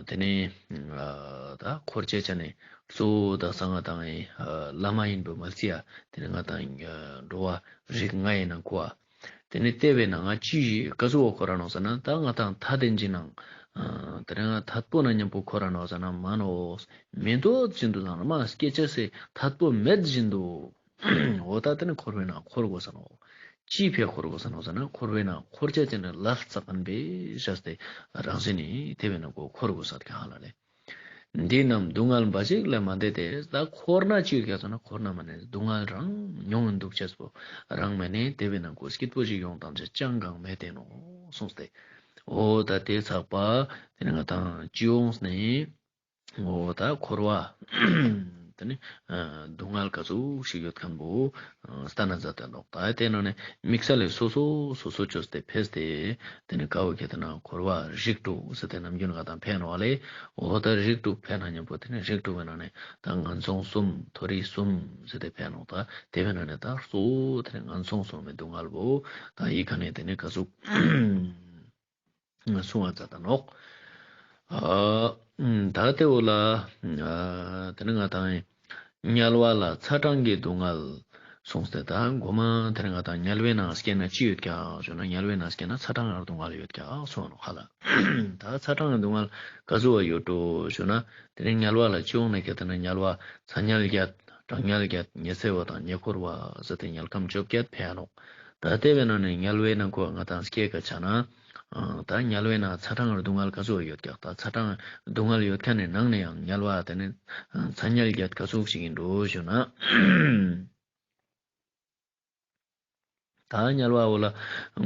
དེ་ནས་ད་འཁོར་བཅས་ཆ་ནས་གཙོ་བོ་དག་ས་ང་ཏང་བླ་མ་ཡིན་པོ་མ་རྩིས་ཡ། དེ་ནས་ང་ཏང་འགྲོ་བ་རིགས་ལྔ་ཡི་ནང་ཁོ་བ། དེ་ནི་དེ་བས་ན་ང་ཅི་ག་ཟུག་འཁོར་ར་ནོག་ཟེར་ན་ད་ང་ཏང་ཐ་དད་ཅིག་ནང་དེ་རིང་ང་ཐད་པོ་ན་མཉམ་པོ་འཁོར་ར་ནོག་ཟེར་ན་མ་ནོག། མི་འདོད་བཞིན་དུ་དང་མ་སྐྱེ་ཅེས་སི་ཐད་པོ་མེད་བཞིན་དུ། འོ་ད་དེ་ནི་འཁོར་བའི་ནང་འཁོར་དགོས་ས་ནོག། ཅི་ཕིའ་འཁོར་དགོས་ས་ནོག་ཟེར་ན་འཁོར་བའི་ནང་འཁོར་ཅེས་ཅི་ནི་ལས་བསགས་ཁན་པའི་བྱས་ཏེ་རང་བཞིན་ནི་དེ་བས་ན་ཁོ་འཁོར་དགོས་ས་ཀྱང་ཧ་ལ་ལེ། འདི་རྣམས་སྡུག་བསྔལ་འབའ་ཞིག་ལས་མ་འདས་ཏེ། ད་འཁོར་ན་ཅི་ཡོད་ཀྱག་ཟེར་ན་འཁོར་ན་མ་ནེ་སྡུག་བསྔལ་རང་མྱོང་ངིན་འདུག་ཅེས་པོ་རང་མ་ནེ་དེ་བས་ན་ཁོ་སྐྱིད་པོ་ཞིག་ཡོང་སྟངས་ཅི་ཅང་གང་མེད་དེ་ནོ་གསུངས་ཏེ། འོ་ད་དེ་ཚགས་པ་དེ་ནི་ང་ཏང་ཅི་ཡོངས་ནས་འོ་ད་འཁོར་བ་ ཏེ་ནེ་ཨ་སྡུག་བསྔལ་ག་ཟུག་ཞིག་ཡོད་ཁན་བོ་ཨ་སྟན་ན་མཛད་དེ་ནོག། ད་ཏེ་ནང་ནེ་དམིགས་བསལ་ལེ་སོ་སོ་སོ་སོ་ཅོས་ཏེ་ཕེས་ཏེ་ཏེ་ནེ་ཀ་བོ་ཁྱེར་ཏེ་ན་འཁོར་བ་རིགས་དྲུག་ཟེར་ཏེ་ནམ་རྒྱུན་ང་དང་ཕན་ནོག་ལེ། འོ་ད་རིགས་དྲུག་ཕན་ན་ཉམ་པོ་ཏེ་ནེ་རིགས་དྲུག་པའི་ནང་ནེ་ད་ངན་སོང་གསུམ་མཐོ་རིས་གསུམ་ཟེར་ཏེ་ཕན་ནོག། ད་ཏེ་བོའི་ནང་ནེ་ད་གཙོ་བོ་ཏེ་ནེ་ངན་སོང་གསུམ་མི་སྡུག་བསྔལ་བོ་ད་འི་ཁ་ནེ་ཏེ་ནེ་ག་ཟུག་གསུང་བ་མཛད་ད་ནོག། ཨ་ད་ཏེ་བོ་ལ་ཨ་ཏེ་ནེ་ང་དང་དམྱལ་བ་ལ་ཚ་གྲང་གི་སྡུག་བསྔལ་གསུངས་ཏེ། ད་གོ་མ་ཏེ་ནེ་ང་དང་དམྱལ་བའི་ནང་སྐྱེས་ན་ཅི་ཡོད་ཀྱག་ཞུ་ན་དམྱལ་བའི་ནང་སྐྱེས་ན་ཚ་གྲང་གི་སྡུག་བསྔལ་ཡོད་ཀྱག་གསུངས་ནོག་ཧ་ལ། ད་ཚ་གྲང་གི་སྡུག་བསྔལ་ག་ཟུག་པ་ཡོད་དོ་ཞུ་ན་ཏེ་ནེ་དམྱལ་བ་ལ་སྤྱི་ཡོངས་ནེ་ཁྱེར་ཏེ་ན་དམྱལ་བ་ཚ་དམྱལ་བརྒྱད་གྲང་དམྱལ་བརྒྱད་ཉི་ཚེ་བ་དང་ཉེ་འཁོར་བ་ཟེར་ཏེ་དམྱལ་ཁམས་བཅོ་བརྒྱད་ཕན་ནོག། ད་ཏེ་བོའི་ནང་ནེ་དམྱལ་བའི་ནང་ཁོ་ང་དང་སྐྱེ་ཀ་ཆ་ན་ཨ་ད་དམྱལ་བའི་ནང་ཚ་གྲང་གི་སྡུག་བསྔལ་ག་ཟུག་ཡོད་ཀྱག། ད་ཚ་གྲང་སྡུག་བསྔལ་ཡོད་ཁན་ནི་ནང་ནེ་ཡང་དམྱལ་བ་ཏེ་ནེ་ཚ་དམྱལ་བརྒྱད་ག་ཟུག་ཞིག་ཨིན་འགྲོ་ཞུ་ན། ད་དམྱལ་བ་བོ་ལ་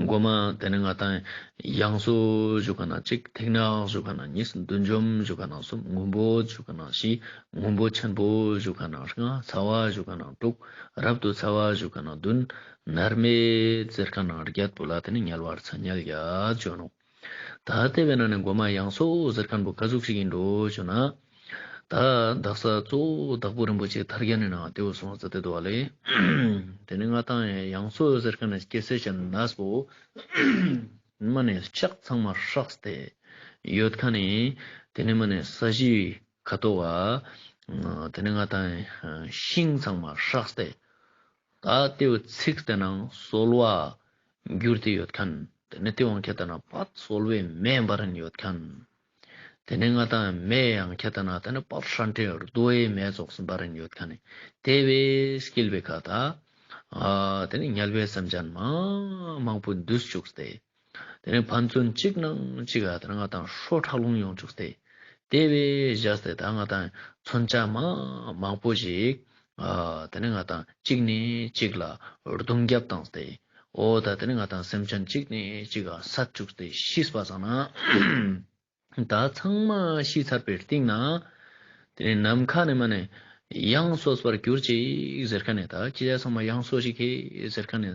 གོ་མ་ཏེ་ནེ་ང་དང་ཡང་སོས་ཞུ་ཁན་ནང་གཅིག། ཐིག་ནག་ཞུ་ཁན་ནང་གཉིས། བདུད་འཇོམས་ཞུ་ཁན་ནང་གསུམ། སྔོན་པོ་ཞུ་ཁན་ནང་བཞི། སྔོན་པོ་ཆེན་པོ་ཞུ་ཁན་ནང་ལྔ། ཚ་བ་ཞུ་ཁན་ནང་དྲུག། རབ་ཏུ་ཚ་བ་ཞུ་ཁན་ནང་བདུན། མནར་མེད་ཟེར་ཁན་ནང་བརྒྱད་པོ་ལ་ཏེ་ནེ་དམྱལ་བར་ཚ་དམྱལ་བརྒྱད་ཞུ་ནོག། ད་ཏེ་བོའི་ནང་ནེ་གོ་མ་ཡང་སོས་ཟེར་ཁན་བོ་ག་ཟུག་ཞིག་ཨིན་འགྲོ་ཞུ་ན། ད་དག་ས་གཙོ་བོ་དྭགས་པོ་རིན་པོ་ཆེ་ཐར་རྒྱན་ནི་ནང་ཏེ་བོ་གསུངས་ཏེ་འདུག་ལེ། ཏེ་ནེ་ང་དང་ཡང་སོས་ཟེར་ཁན་ནི་སྐྱེ་ས་ཅན་ནས་པོ་མ་ནེ་ལྕགས་ཚང་མ་སྲེགས་ཏེ་ཡོད་ཁན་ནི་ཏེ་ནེ་མ་ནེ་ས་གཞི་ཁ་ཐོག་བ་ཏེ་ནེ་ང་དང་ཤིང་ཚང་མ་སྲེགས་ཏེ་ད་ཏེ་བོ་ཚིག་སྟེ་ནང་སོལ་བ་གྱུར་ཏེ་ཡོད་ཁན། ཏེ་ནེ་ཏེ་བོ་ཁྱེར་ཏེ་ན་པད་སོལ་བའི་མེ་འབར་རིན་ཡོད་ཁན། ཏེ་ནེ་ང་དང་མེ་ཡང་ཁྱེར་ཏེ་ན་ཏེ་ནེ་པད་སྲན་ཏེ་རྡོའི་མེ་ཙོགས་སུ་འབར་རིན་ཡོད་ཁན་ནི་ཏེ་བོའི་དཀྱིལ་བའི་ཁ་ད་ཨ་ཏེ་ནེ་དམྱལ་བའི་སེམས་ཅན་མ་མང་པོ་འདུས་བཅུག་སྟེ། ཏེ་ནེ་ཕན་ཚུན་གཅིག་ནང་གཅིག་ག་ཏེ་ནེ་ང་དང་ཧྲོ་ཁྲག་རླུང་ཡོང་བཅུག་སྟེ། ཏེ་བོའི་བཞག་སྟེ་ད་ང་དང་མཚོན་ཆ་མ་མང་པོ་ཞིག་ཨ་ཏེ་ནེ་ང་དང་གཅིག་ནེ་གཅིག་ལ་རྡུང་རྒྱབ་བཏང་སྟེ། འོ་ད་ཏེ་ནེ་ང་དང་སེམས་ཅན་གཅིག་ནེ་གཅིག་ག་སད་བཅུག་སྟེ་ཤི་པ་སང་ན། ད་ཚང་མ་ཤི་ཚར་བའི་རྟིང་ན་ཏེ་ནེ་ནམ་མཁའ་ནེ་མ་ནེ་ཡང་སོས་པར་གྱུར་ཅིག་ཟེར་ཁན་ནི་ད་ཅི་ཡ་ཚང་མ་ཡང་སོས་ཤིག་ཟེར་ཁན་ནི་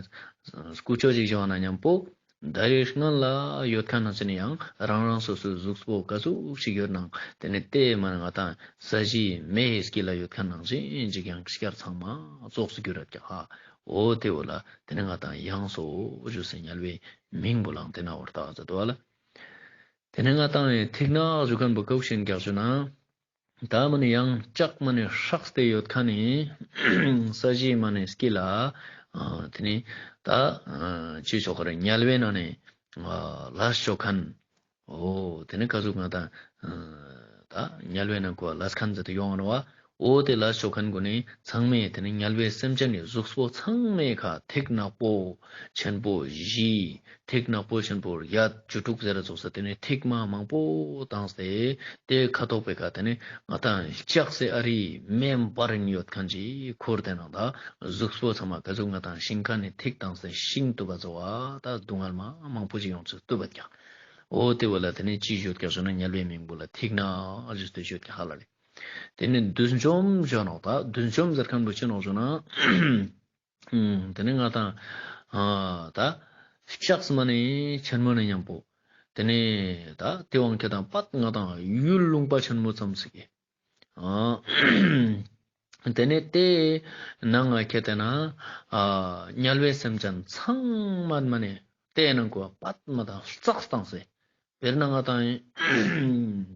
སྐུ་ཅོ་ཞིག་བྱུང་བ་ན་ཉམ་པོ་ད་རེས་སྔོན་ལ་ཡོད་ཁན་ནང་ཚན་ཡང་རང་རང་སོ་སོའི་གཟུགས་པོ་ག་ཟུག་ཞིག་ཡོད་ནང་ཏེ་ནེ་ཏེ་མ་ནེ་ང་དང་ས་གཞི་མེའི་དཀྱིལ་ལ་ཡོད་ཁན་ནང་བཞིན་ཅིག་ཡང་སྐྱར་ཚང་མ་ཙོགས་སུ་གྱུར་ར་ཀྱག་ཧ། འོ་ཏེ་བོ་ལ་ཏེ་ནེ་ང་དང་ཡང་སོས་ཞུ་སེ་དམྱལ་བའི་མིང་བོ་ལའང་ཏེ་ན་བར་ཐག་ཟེར་དུག་ལེ། ཏེ་ནེ་ང་དང་ཐིག་ནག་ཞུ་ཁན་བོ་ཀ་བོ་ཞིག་ཨིན་ཀྱག་ཞུ་ན། ད་མ་ནེ་ཡང་ལྕགས་མ་ནེ་སྲེགས་ཏེ་ཡོད་ཁན་ནི་ས་གཞི་མ་ནེ་དཀྱིལ་ལ་ཨ་ཏེ་ནེ་ད་ཨ་ཅི་ཆོག་ག་རེ་དམྱལ་བའི་ནང་ནེ་ཨ་ལས་ཆོག་ཁན། འོ་ཏེ་ནེ་ག་ཟུག་ང་དང་ཨ་ད་དམྱལ་བའི་ནང་ཁོ་ལས་ཁན་ཟེར་ཏེ་ཡོང་ང་ནོག་པ། འོ་ཏེ་ལས་ཆོག་ཁན་གུན་ནི་ཚང་མས་ཏེ་ནེ་དམྱལ་བའི་སེམས་ཅན་ནི་གཟུགས་པོ་ཚང་མའི་ཁ་ཐིག་ནག་པོ་ཆེན་པོ་བཞི། ཐིག་ནག་པོ་ཆེན་པོ་བརྒྱད་བཅུ་དྲུག་ཟེར་ར་ཙོགས་སེ་ཏེ་ནེ་ཐིག་མ་མང་པོ་བཏང་སྟེ་ཏེ་ཁ་ཐོག་པའི་ཁ་ཏེ་ནེ་ང་དང་ལྕགས་སེ་ཨ་རིའི་མེ་འབར་རིན་ཡོད་ཁན་ཅིག་འཁོར་ཏེ་ནང་ད་གཟུགས་པོ་ཚང་མ་ག་ཟུག་ང་དང་ཤིང་ཁ་ནེ་ཐིག་བཏང་སྟེ་ཤིང་བཏུབ་པ་ཙོགས་པ་ད་སྡུག་བསྔལ་མ་མང་པོ་ཞིག་ཡོང་ཚུལ་བཏུབ་པ་ཀྱག། འོ་ཏེ་བོ་ལ་ཏེ་ནེ་ཅི་ཞུ་ཀྱག་ཞུ་ན་དམྱལ་བའི་མིང་བོ་ལ་ཐིག་ནག་ཞུས་ཏེ་ཞུ་ཀྱག་ཧ་ལ་ལེ། ཏེ་ནེ་བདུད་འཇོམས་ཞུ་ནོག། ད་བདུད་འཇོམས་ཟེར་ཁན་བོ་ཅི་ནོག་ཞུ་ན། ཨུམ། ཏེ་ནེ་ང་དང་ཨ་ད་ལྕགས་མ་ནེ་ཆེན་མོ་ནེ་ཉམ་པོ། ཏེ་ནེ་ད་ཏེ་བོ་ཁྱེར་ཏེ་ན་པད་ང་དང་ཡུལ་ལུང་པ་ཆེན་མོ་ཙམ་ཞིག་གི། ཨ་ཏེ་ནེ་ཏེའི་ནང་ང་ཁྱེར་ཏེ་ན་ཨ་དམྱལ་བའི་སེམས་ཅན་ཚང་མ་མ་ནེ་ཏེའི་ནང་ཁོ་པད་མ་དང་ལྕགས་བཏང་སྟེ། དཔེར་ན་ང་དང་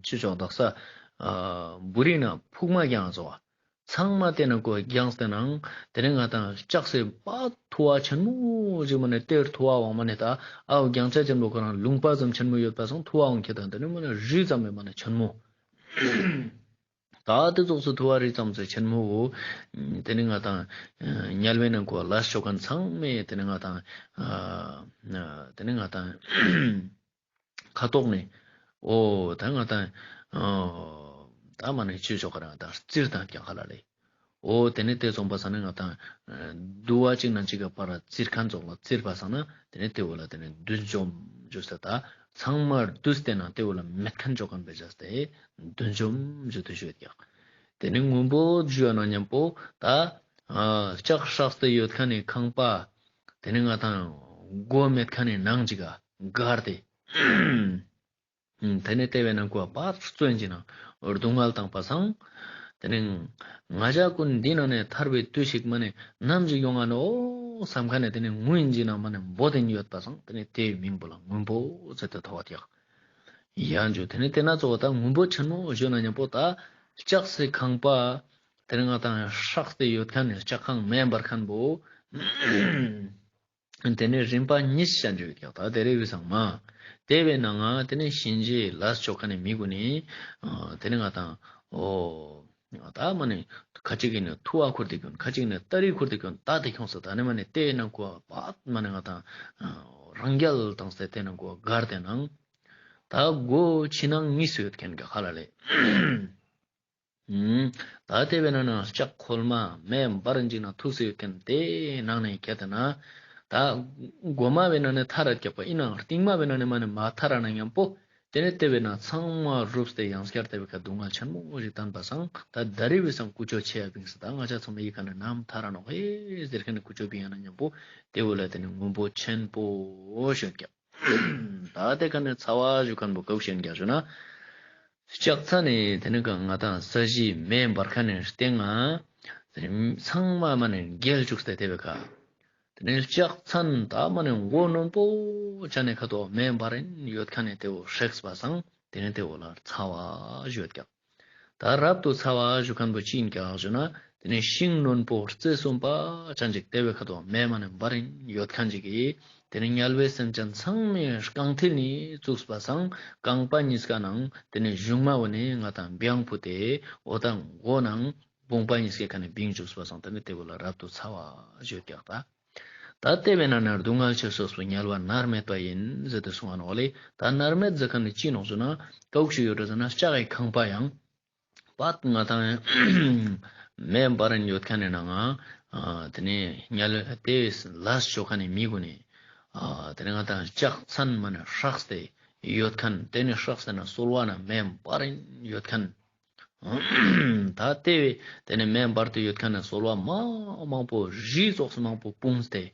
ཅི་ཆོག་དག་ས་ཨ་བུ་རི་ན་ཕུག་མ་རྒྱང་ཙོགས་པ། ཚང་མ་ཏེ་ནེ་ཁོ་རྒྱངས་ཏེ་ནང་ཏེ་ནེ་ང་དང་ལྕགས་སེ་པད་ཐུ་བ་ཆེན་མོ་ཞིག་མ་ནེ་ཏེར་ཐུ་བ་བོ་མ་ནེ་ད་ཨའོ་རྒྱང་ཆ་ཆེན་པོ་ཁོ་རང་ལུང་པ་ཙམ་ཆེན་མོ་ཡོད་པ་སང་ཐུ་བ་བོ་ཁྱེར་ཏེ་ན་ཏེ་ནེ་མ་ནེ་རི་ཙམ་མེ་མ་ནེ་ཆེན་མོ། ད་ཏེ་ཙོགས་སུ་ཐུ་བ་རི་ཙམ་སེ་ཆེན་མོ་བོ། ཏེ་ནེ་ང་དང་དམྱལ་བའི་ནང་ཁོ་ལས་ཆོག་ཁན་ཚང་མས་ཏེ་ནེ་ང་དང་ཨ་ཏེ་ནེ་ང་དང་ཁ་ཐོག་ནེ་འོ་ད་ང་དང་ཨ་ད་མ་ནེ་ཅི་ཆོག་ག་རང་ད་བཙིར་བཏང་ཀྱག་ཧ་ལ་ལེ། འོ་ཏེ་ནེ་ཏེ་ཙོགས་པ་སང་ན་ང་དང་ཨ་དུ་བ་ཅིག་ནང་ཅིག་ག་པར་བཙིར་ཁན་ཙོགས་ལ་བཙིར་བ་སང་ན་ཏེ་ནེ་ཏེ་བོ་ལ་ཏེ་ནེ་བདུད་འཇོམས་ཞུས་ཏེ་ད་ཚང་མ་བསྡུས་ཏེ་ན་ཏེ་བོ་ལ་མེད་ཁན་ཆོག་ཁན་བེ་ཅས་ཏེ་བདུད་འཇོམས་ཞུས་ཏེ་ཞུ་ཡོད་ཀྱག། ཏེ་ནེ་སྔོན་པོ་ཞུ་ན་ཉམ་པོ་ད་ལྕགས་སྲེགས་ཏེ་ཡོད་ཁན་ནི་ཁང་པ་ཏེ་ནེ་ང་དང་སྒོ་མེད་ཁན་ནི་ནང་ཞིག་ག་སྒར་ཏེ། ཏེ་ནེ་ཏེ་བོའི་ནང་ང་བ་ཚོན་ཅིག་ནང་སྡུག་བསྔལ་བཏང་པ་སང་། ཏེ་ནེ་ང་ཞ་ཀུན་འདི་ནང་ནེ་ཐར་བའི་དུས་ཤིག་མ་ནེ་ནམ་ཞིག་ཡོང་ང་ནོག་སམ་ཁན་ནི་ཏེ་ནེ་ངུ་ཡིན་ཅིག་ནང་མ་ནེ་འབོད་དེ་ཡོད་པ་སང་ཏེ་ནེ་ཏེའི་མིང་པོ་ལ་སྔོན་པོ་ཟེར་ཏེ་ཐོགས་ཏེ་ཡོད་ཀྱག། ཡང་ཞུ་ཏེ་ནེ་ཏེ་ན་ཙོགས་ད་སྔོན་པོ་ཆེན་མོ་ཞུ་ན་ཉམ་པོ་ད་ལྕགས་སི་ཁང་པ་ཏེ་ནེ་ང་དང་སྲེགས་ཏེ་ཡོད་ཁན་ནི་ལྕགས་ཁང་མེ་འབར་ཁན་པོ། ཏེ་ནེ་རིམ་པ་གཉིས་ཤིག་ཡོད་ཀྱག། ད་ཏེ་རེ་བའི་སང་མ་ཏེ་བོའི་ནང་ང་ཏེ་ནེ་གཤིན་རྗེའི་ལས་ཅོ་ཁན་ནི་མི་གུན་ནི་ཏེ་ནེ་ང་དང་འོ་ད་མ་ནེ་ཁ་ཅིག་གི་ནི་ཐུ་བ་ཁུར་ཏེ་ཁྱོང་། ཁ་ཅིག་ནི་སྟ་རི་ཁུར་ཏེ་ཁྱོང་། ད་ཏེ་ཁྱོངས་ཏེ་ད་ནི་མ་ནེ་ཏེའི་ནང་ང་བ་མ་ནེ་ང་དང་རང་རྒྱལ་བཏང་སྟེ་ཏེའི་ནང་ང་སྒར་ཏེ་ནང་ད་སྒོ་ཕྱི་ནང་གཉིས་སུ་ཡོད་ཁན་གྱི་ཁ་ལ་ལེ། ད་ཏེ་བོའི་ནང་ནེ་ལྕགས་ཁོལ་མ་མེ་འབར་ཅིག་ནང་ཐུག་སྟེ་ཡོད་ཁན་ཏེའི་ནང་ནེ་ཁྱེར་ཏེ་ན་ད་གོ་མ་བོའི་ནང་ནེ་ཐར་ར་ཀྱག་པ་ཨིན་ནའང་རྟིང་མ་བོའི་ནང་ནེ་མ་ནེ་མ་ཐར་ར་ན་ཉམ་པོ་ཏེ་ནེ་ཏེ་བོའི་ནང་ཚང་མ་རུབ་སྟེ་ཡང་སྐྱར་ཏེ་བོའི་ཁ་སྡུག་བསྔལ་ཆེན་མོ་ཞིག་བཏང་པ་སང་ད་ད་རེ་བའི་སང་ཀུ་ཅོ་ཆེ་ཡ་བིངས་ད་ང་ཞ་ཚང་མ་ཡི་ཁ་ནེ་ནམ་ཐར་ར་ནོག་ཧེ་ཟེར་ཁན་ནི་ཀུ་ཅོ་བིང་ཡ་ན་ཉམ་པོ་ཏེ་བོ་ལ་ཏེ་ནེ་སྔོན་པོ་ཆེན་པོ་ཞུ་ཀྱག། ད་ཏེ་ཀ་ནེ་ཚ་བ་ཞུ་ཁན་པོ་ཀ་བོ་ཞུ་ཀྱག་ཞུ་ན། ལྕགས་ཚན་ནི་ཏེ་ནེ་ང་དང་ས་གཞི་མེ་འབར་ཁན་ནི་སྟེང་ང་ཚང་མ་མ་ནེ་འགྱེལ་ཅུག་སྟེ་ཏེ་བོའི་ཁ། ཏེ་ནེ་ལྕགས་ཚན་ད་མ་ནེ་མགོ་རྣོན་པོ་ཆ་ནེ་ཁ་ཐོག་མེ་འབར་རིན་ཡོད་ཁན་ནི་ཏེ་བོ་སྲེགས་པ་སང་ཏེ་ནེ་ཏེ་བོ་ལ་ཚ་བ་ཞུ་ཡོད་ཀྱག། ད་རབ་ཏུ་ཚ་བ་ཞུ་ཁན་པོ་ཅི་ཨིན་ཀྱག་ཞུ་ན་ཏེ་ནེ་ཤིང་རྣོན་པོ་རྩེ་གསུམ་པ་ཅན་ཅིག་ཏེ་བོའི་ཁ་ཐོག་མེ་མ་ནེ་འབར་རིན་ཡོད་ཁན་ཅིག་གི་ཏེ་ནེ་དམྱལ་བའི་སེམས་ཅན་ཚང་མའི་རྐང་མཐིལ་ནེ་བཙུགས་པ་སང་རྐང་པ་གཉིས་ཀ་ནང་ཏེ་ནེ་གཞུང་མ་བོ་ནེ་ང་དང་བྱང་བུད་དེ་འོ་ད་མགོ་ནང་དཔུང་པ་གཉིས་ཀའི་ཁ་ནེ་བིང་ཅུགས་པ་སང་ཏེ་ནེ་ཏེ་བོ་ལ་རབ་ཏུ་ཚ་བ་ཞུ་ཡོད་ཀྱག་ད། ད་ཏེ་བོའི་ནང་ནེ་སྡུག་བསྔལ་ཆེ་ཤོས་པོ་དམྱལ་བ་མནར་མེད་པ་ཡིན་ཟེར་ཏེ་གསུངས་པ་ནོག་ལེ། ད་མནར་མེད་ཟེར་ཁན་ནི་ཅི་ནོག་ཟེར་ན་ཀ་བོ་ཞིག་ཡོད་རེད་ཟེར་ན་ལྕགས་ཀྱི་ཁང་པ་ཡང་བ་ང་དང་མེ་འབར་རིན་ཡོད་ཁན་ནི་ནང་ང་ཏེ་ནེ་དམྱལ་ཏེ་ལས་ཅོ་ཁན་ནི་མི་གུན་ནི་ཏེ་ནེ་ང་དང་ལྕགས་ཚན་མ་ནེ་སྲེགས་ཏེ་ཡོད་ཁན་ཏེ་ནེ་སྲེགས་ཏེ་ན་སོལ་བ་ནང་མེ་འབར་རིན་ཡོད་ཁན། ད་ཏེ་བོའི་ཏེ་ནེ་མེ་འབར་ཏེ་ཡོད་ཁན་ནི་སོལ་བ་མ་མང་པོ་རི་ཙོགས་མང་པོ་སྤུངས་ཏེ།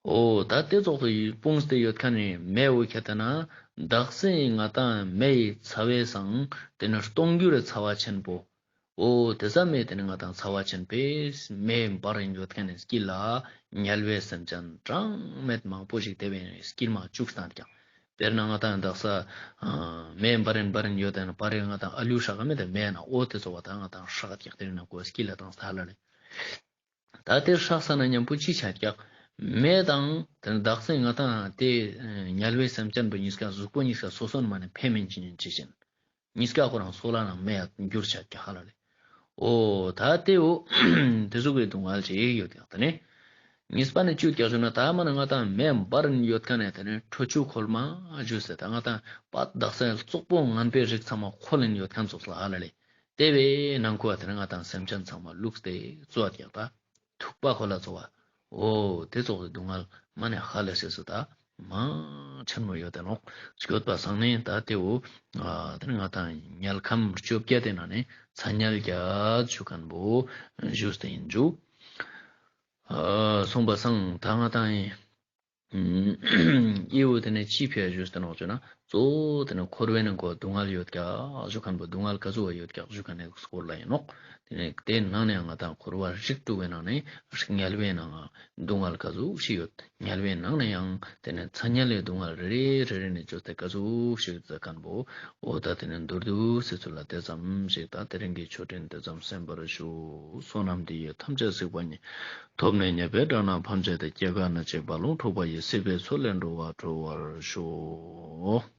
འོ་ད་ཏེ་ཙོགས་སུ་སྤུངས་ཏེ་ཡོད་ཁན་ནི་མེ་བོ་ཁྱེར་ཏེ་ན་དག་ས་ང་དང་མེ་ཡི་ཚ་བའི་སང་ཏེ་ནེ་སྟོང་འགྱུར་རི་ཚ་བ་ཆེན་པོ། འོ་ཏེ་ཙམ་མེ་ཏེ་ནེ་ང་དང་ཚ་བ་ཆེན་པོའི་མེ་འབར་རིན་ཡོད་ཁན་ནི་དཀྱིལ་ལ་དམྱལ་བའི་སེམས་ཅན་གྲངས་མེད་མང་པོ་ཞིག་ཏེ་བོའི་དཀྱིལ་མ་ཅུག་སྟེ་ཡོད་ཀྱག། དཔེར་ན་ང་དང་དག་ས་མེ་འབར་རིན་འབར་རིན་ཡོད་དེ་ན་པར་རི་ང་དང་ཨ་ལུ་སྲེག་ག་མེད་དེ་མེ་ན་འོ་ཏེ་ཙོགས་པ་ད་ང་དང་སྲེག་ག་ཀྱག་ཏེ་ནེ་ཁོ་དཀྱིལ་ལ་དང་ས་ལ་ལེ། ད་ཏེ་སྲེགས་ས་ན་ཉམ་པོ་ཅི་ཆ་ཀྱག། མེ་དང་ཏེ་ནེ་དག་ས་ང་དང་ཏེ་དམྱལ་བའི་སེམས་ཅན་པོ་གཉིས་ཀ་གཟུགས་པོ་གཉིས་ཀ་སོ་སོ་ནེ་མ་ནེ་ཕེ་མིན་ཅི་ཉན་ཅི་ཅན། གཉིས་ཀ་ཁོ་རང་སོལ་བ་ནང་མེ་ཡ་འགྱུར་ཆ་ཀྱག་ཧ་ལ་ལེ། འོ་ད་ཏེ་བོ་ཏེ་ཟུག་གི་སྡུག་བསྔལ་ཅིག་ཡོད་ཀྱག་ད་ནི། གཉིས་པ་ནི་ཅི་ཡོད་ཀྱག་ཞུ་ན་ད་མ་ནེ་ང་དང་མེ་འབར་རིན་ཡོད་ཁན་ནི་ཏེ་ནེ་ཁྲོ་ཆུ་ཁོལ་མ་ཞུས་ཏེ་ད་ང་དང་བ་དག་ས་ཙོག་པོ་ངན་པའི་རིགས་ཚང་མ་ཁོལ་ལིན་ཡོད་ཁན་ཙོགས་ལ་ཧ་ལ་ལེ། ཏེ་བོའི་ནང་ཁོ་ཏེ་ནེ་ང་དང་སེམས་ཅན་ཚང་མ་བླུགས་ཏེ་ཙོགས་ཀྱག་ད། ཐུག་པ་ཁོ་ལ་ཙོགས་པ། འོ་ཏེ་ཙོགས་སི་སྡུག་བསྔལ་མ་ནེ་ཧ་ལས་སེ་སུ་ད་མ་ཆེན་མོ་ཡོད་དེ་ནོག། སྐྱོད་པ་སང་ནི་ད་ཏེ་བོ་ཏེ་ནེ་ང་དང་དམྱལ་ཁམས་བཅོ་བརྒྱད་དེ་ནང་ནེ་ཚ་དམྱལ་བརྒྱད་ཞུ་ཁན་པོ་ཞུས་ཏེ་ཡིན་ཞུ། སོང་པ་སང་ད་ང་དང་ཡི་འི་བོ་ཏེ་ནེ་ཅི་ཕི་ཡ་ཞུས་ཏེ་ནོག་ཞུ་ན། གཙོ་བོ་ཏེ་ནེ་འཁོར་བའི་ནང་ཁོ་སྡུག་བསྔལ་ཡོད་ཀྱག་ཞུ་ཁན་པོ་སྡུག་བསྔལ་ག་ཟུག་པ་ཡོད་ཀྱག་ཞུ་ཁན་ནི་སྐོར་ལ་ཡིན་ནོག། ཏེ་ནེ་ཏེའི་ནང་ནེ་ཡང་ང་དང་འཁོར་བ་རིགས་དྲུག་པའི་ནང་ནེ་དམྱལ་བའི་ནང་ང་སྡུག་བསྔལ་ག་ཟུག་ཞིག་ཡོད། དམྱལ་བའི་ནང་ནེ་ཡང་ཏེ་ནེ་ཚ་དམྱལ་ལི་སྡུག་བསྔལ་རེ་རེ་རེ་རེ་ནེ་བཅོས་ཏེ་ག་ཟུག་ཞིག་ཡོད་ཟེར་ཁན་པོ། འོ་ད་ཏེ་ནེ་མདོར་བསྡུས་སི་ཚུལ་ལ་ཏེ་ཙམ་ཞིག་ད་དེ་རིང་གི་ཆོས་འབྲེལ་ཏེ་ཙམ་གསན་པར་ཞུ། བསོད་ནམས་འདི་ཡིས་ཐམས་ཅད་གཟིགས་པ་ཉིད། ཐོབ་ནས་ཉེས་པའི་དགྲ་རྣམས་ཕམ་བྱས་ཏེ། སྐྱེ་རྒ་ན་འཆིའི་རྦ་ཀློང་འཁྲུགས་པ་ཡི། སྲིད་པའི་མཚོ་ལས་འགྲོ་བ་སྒྲོལ་བར་ཤོག།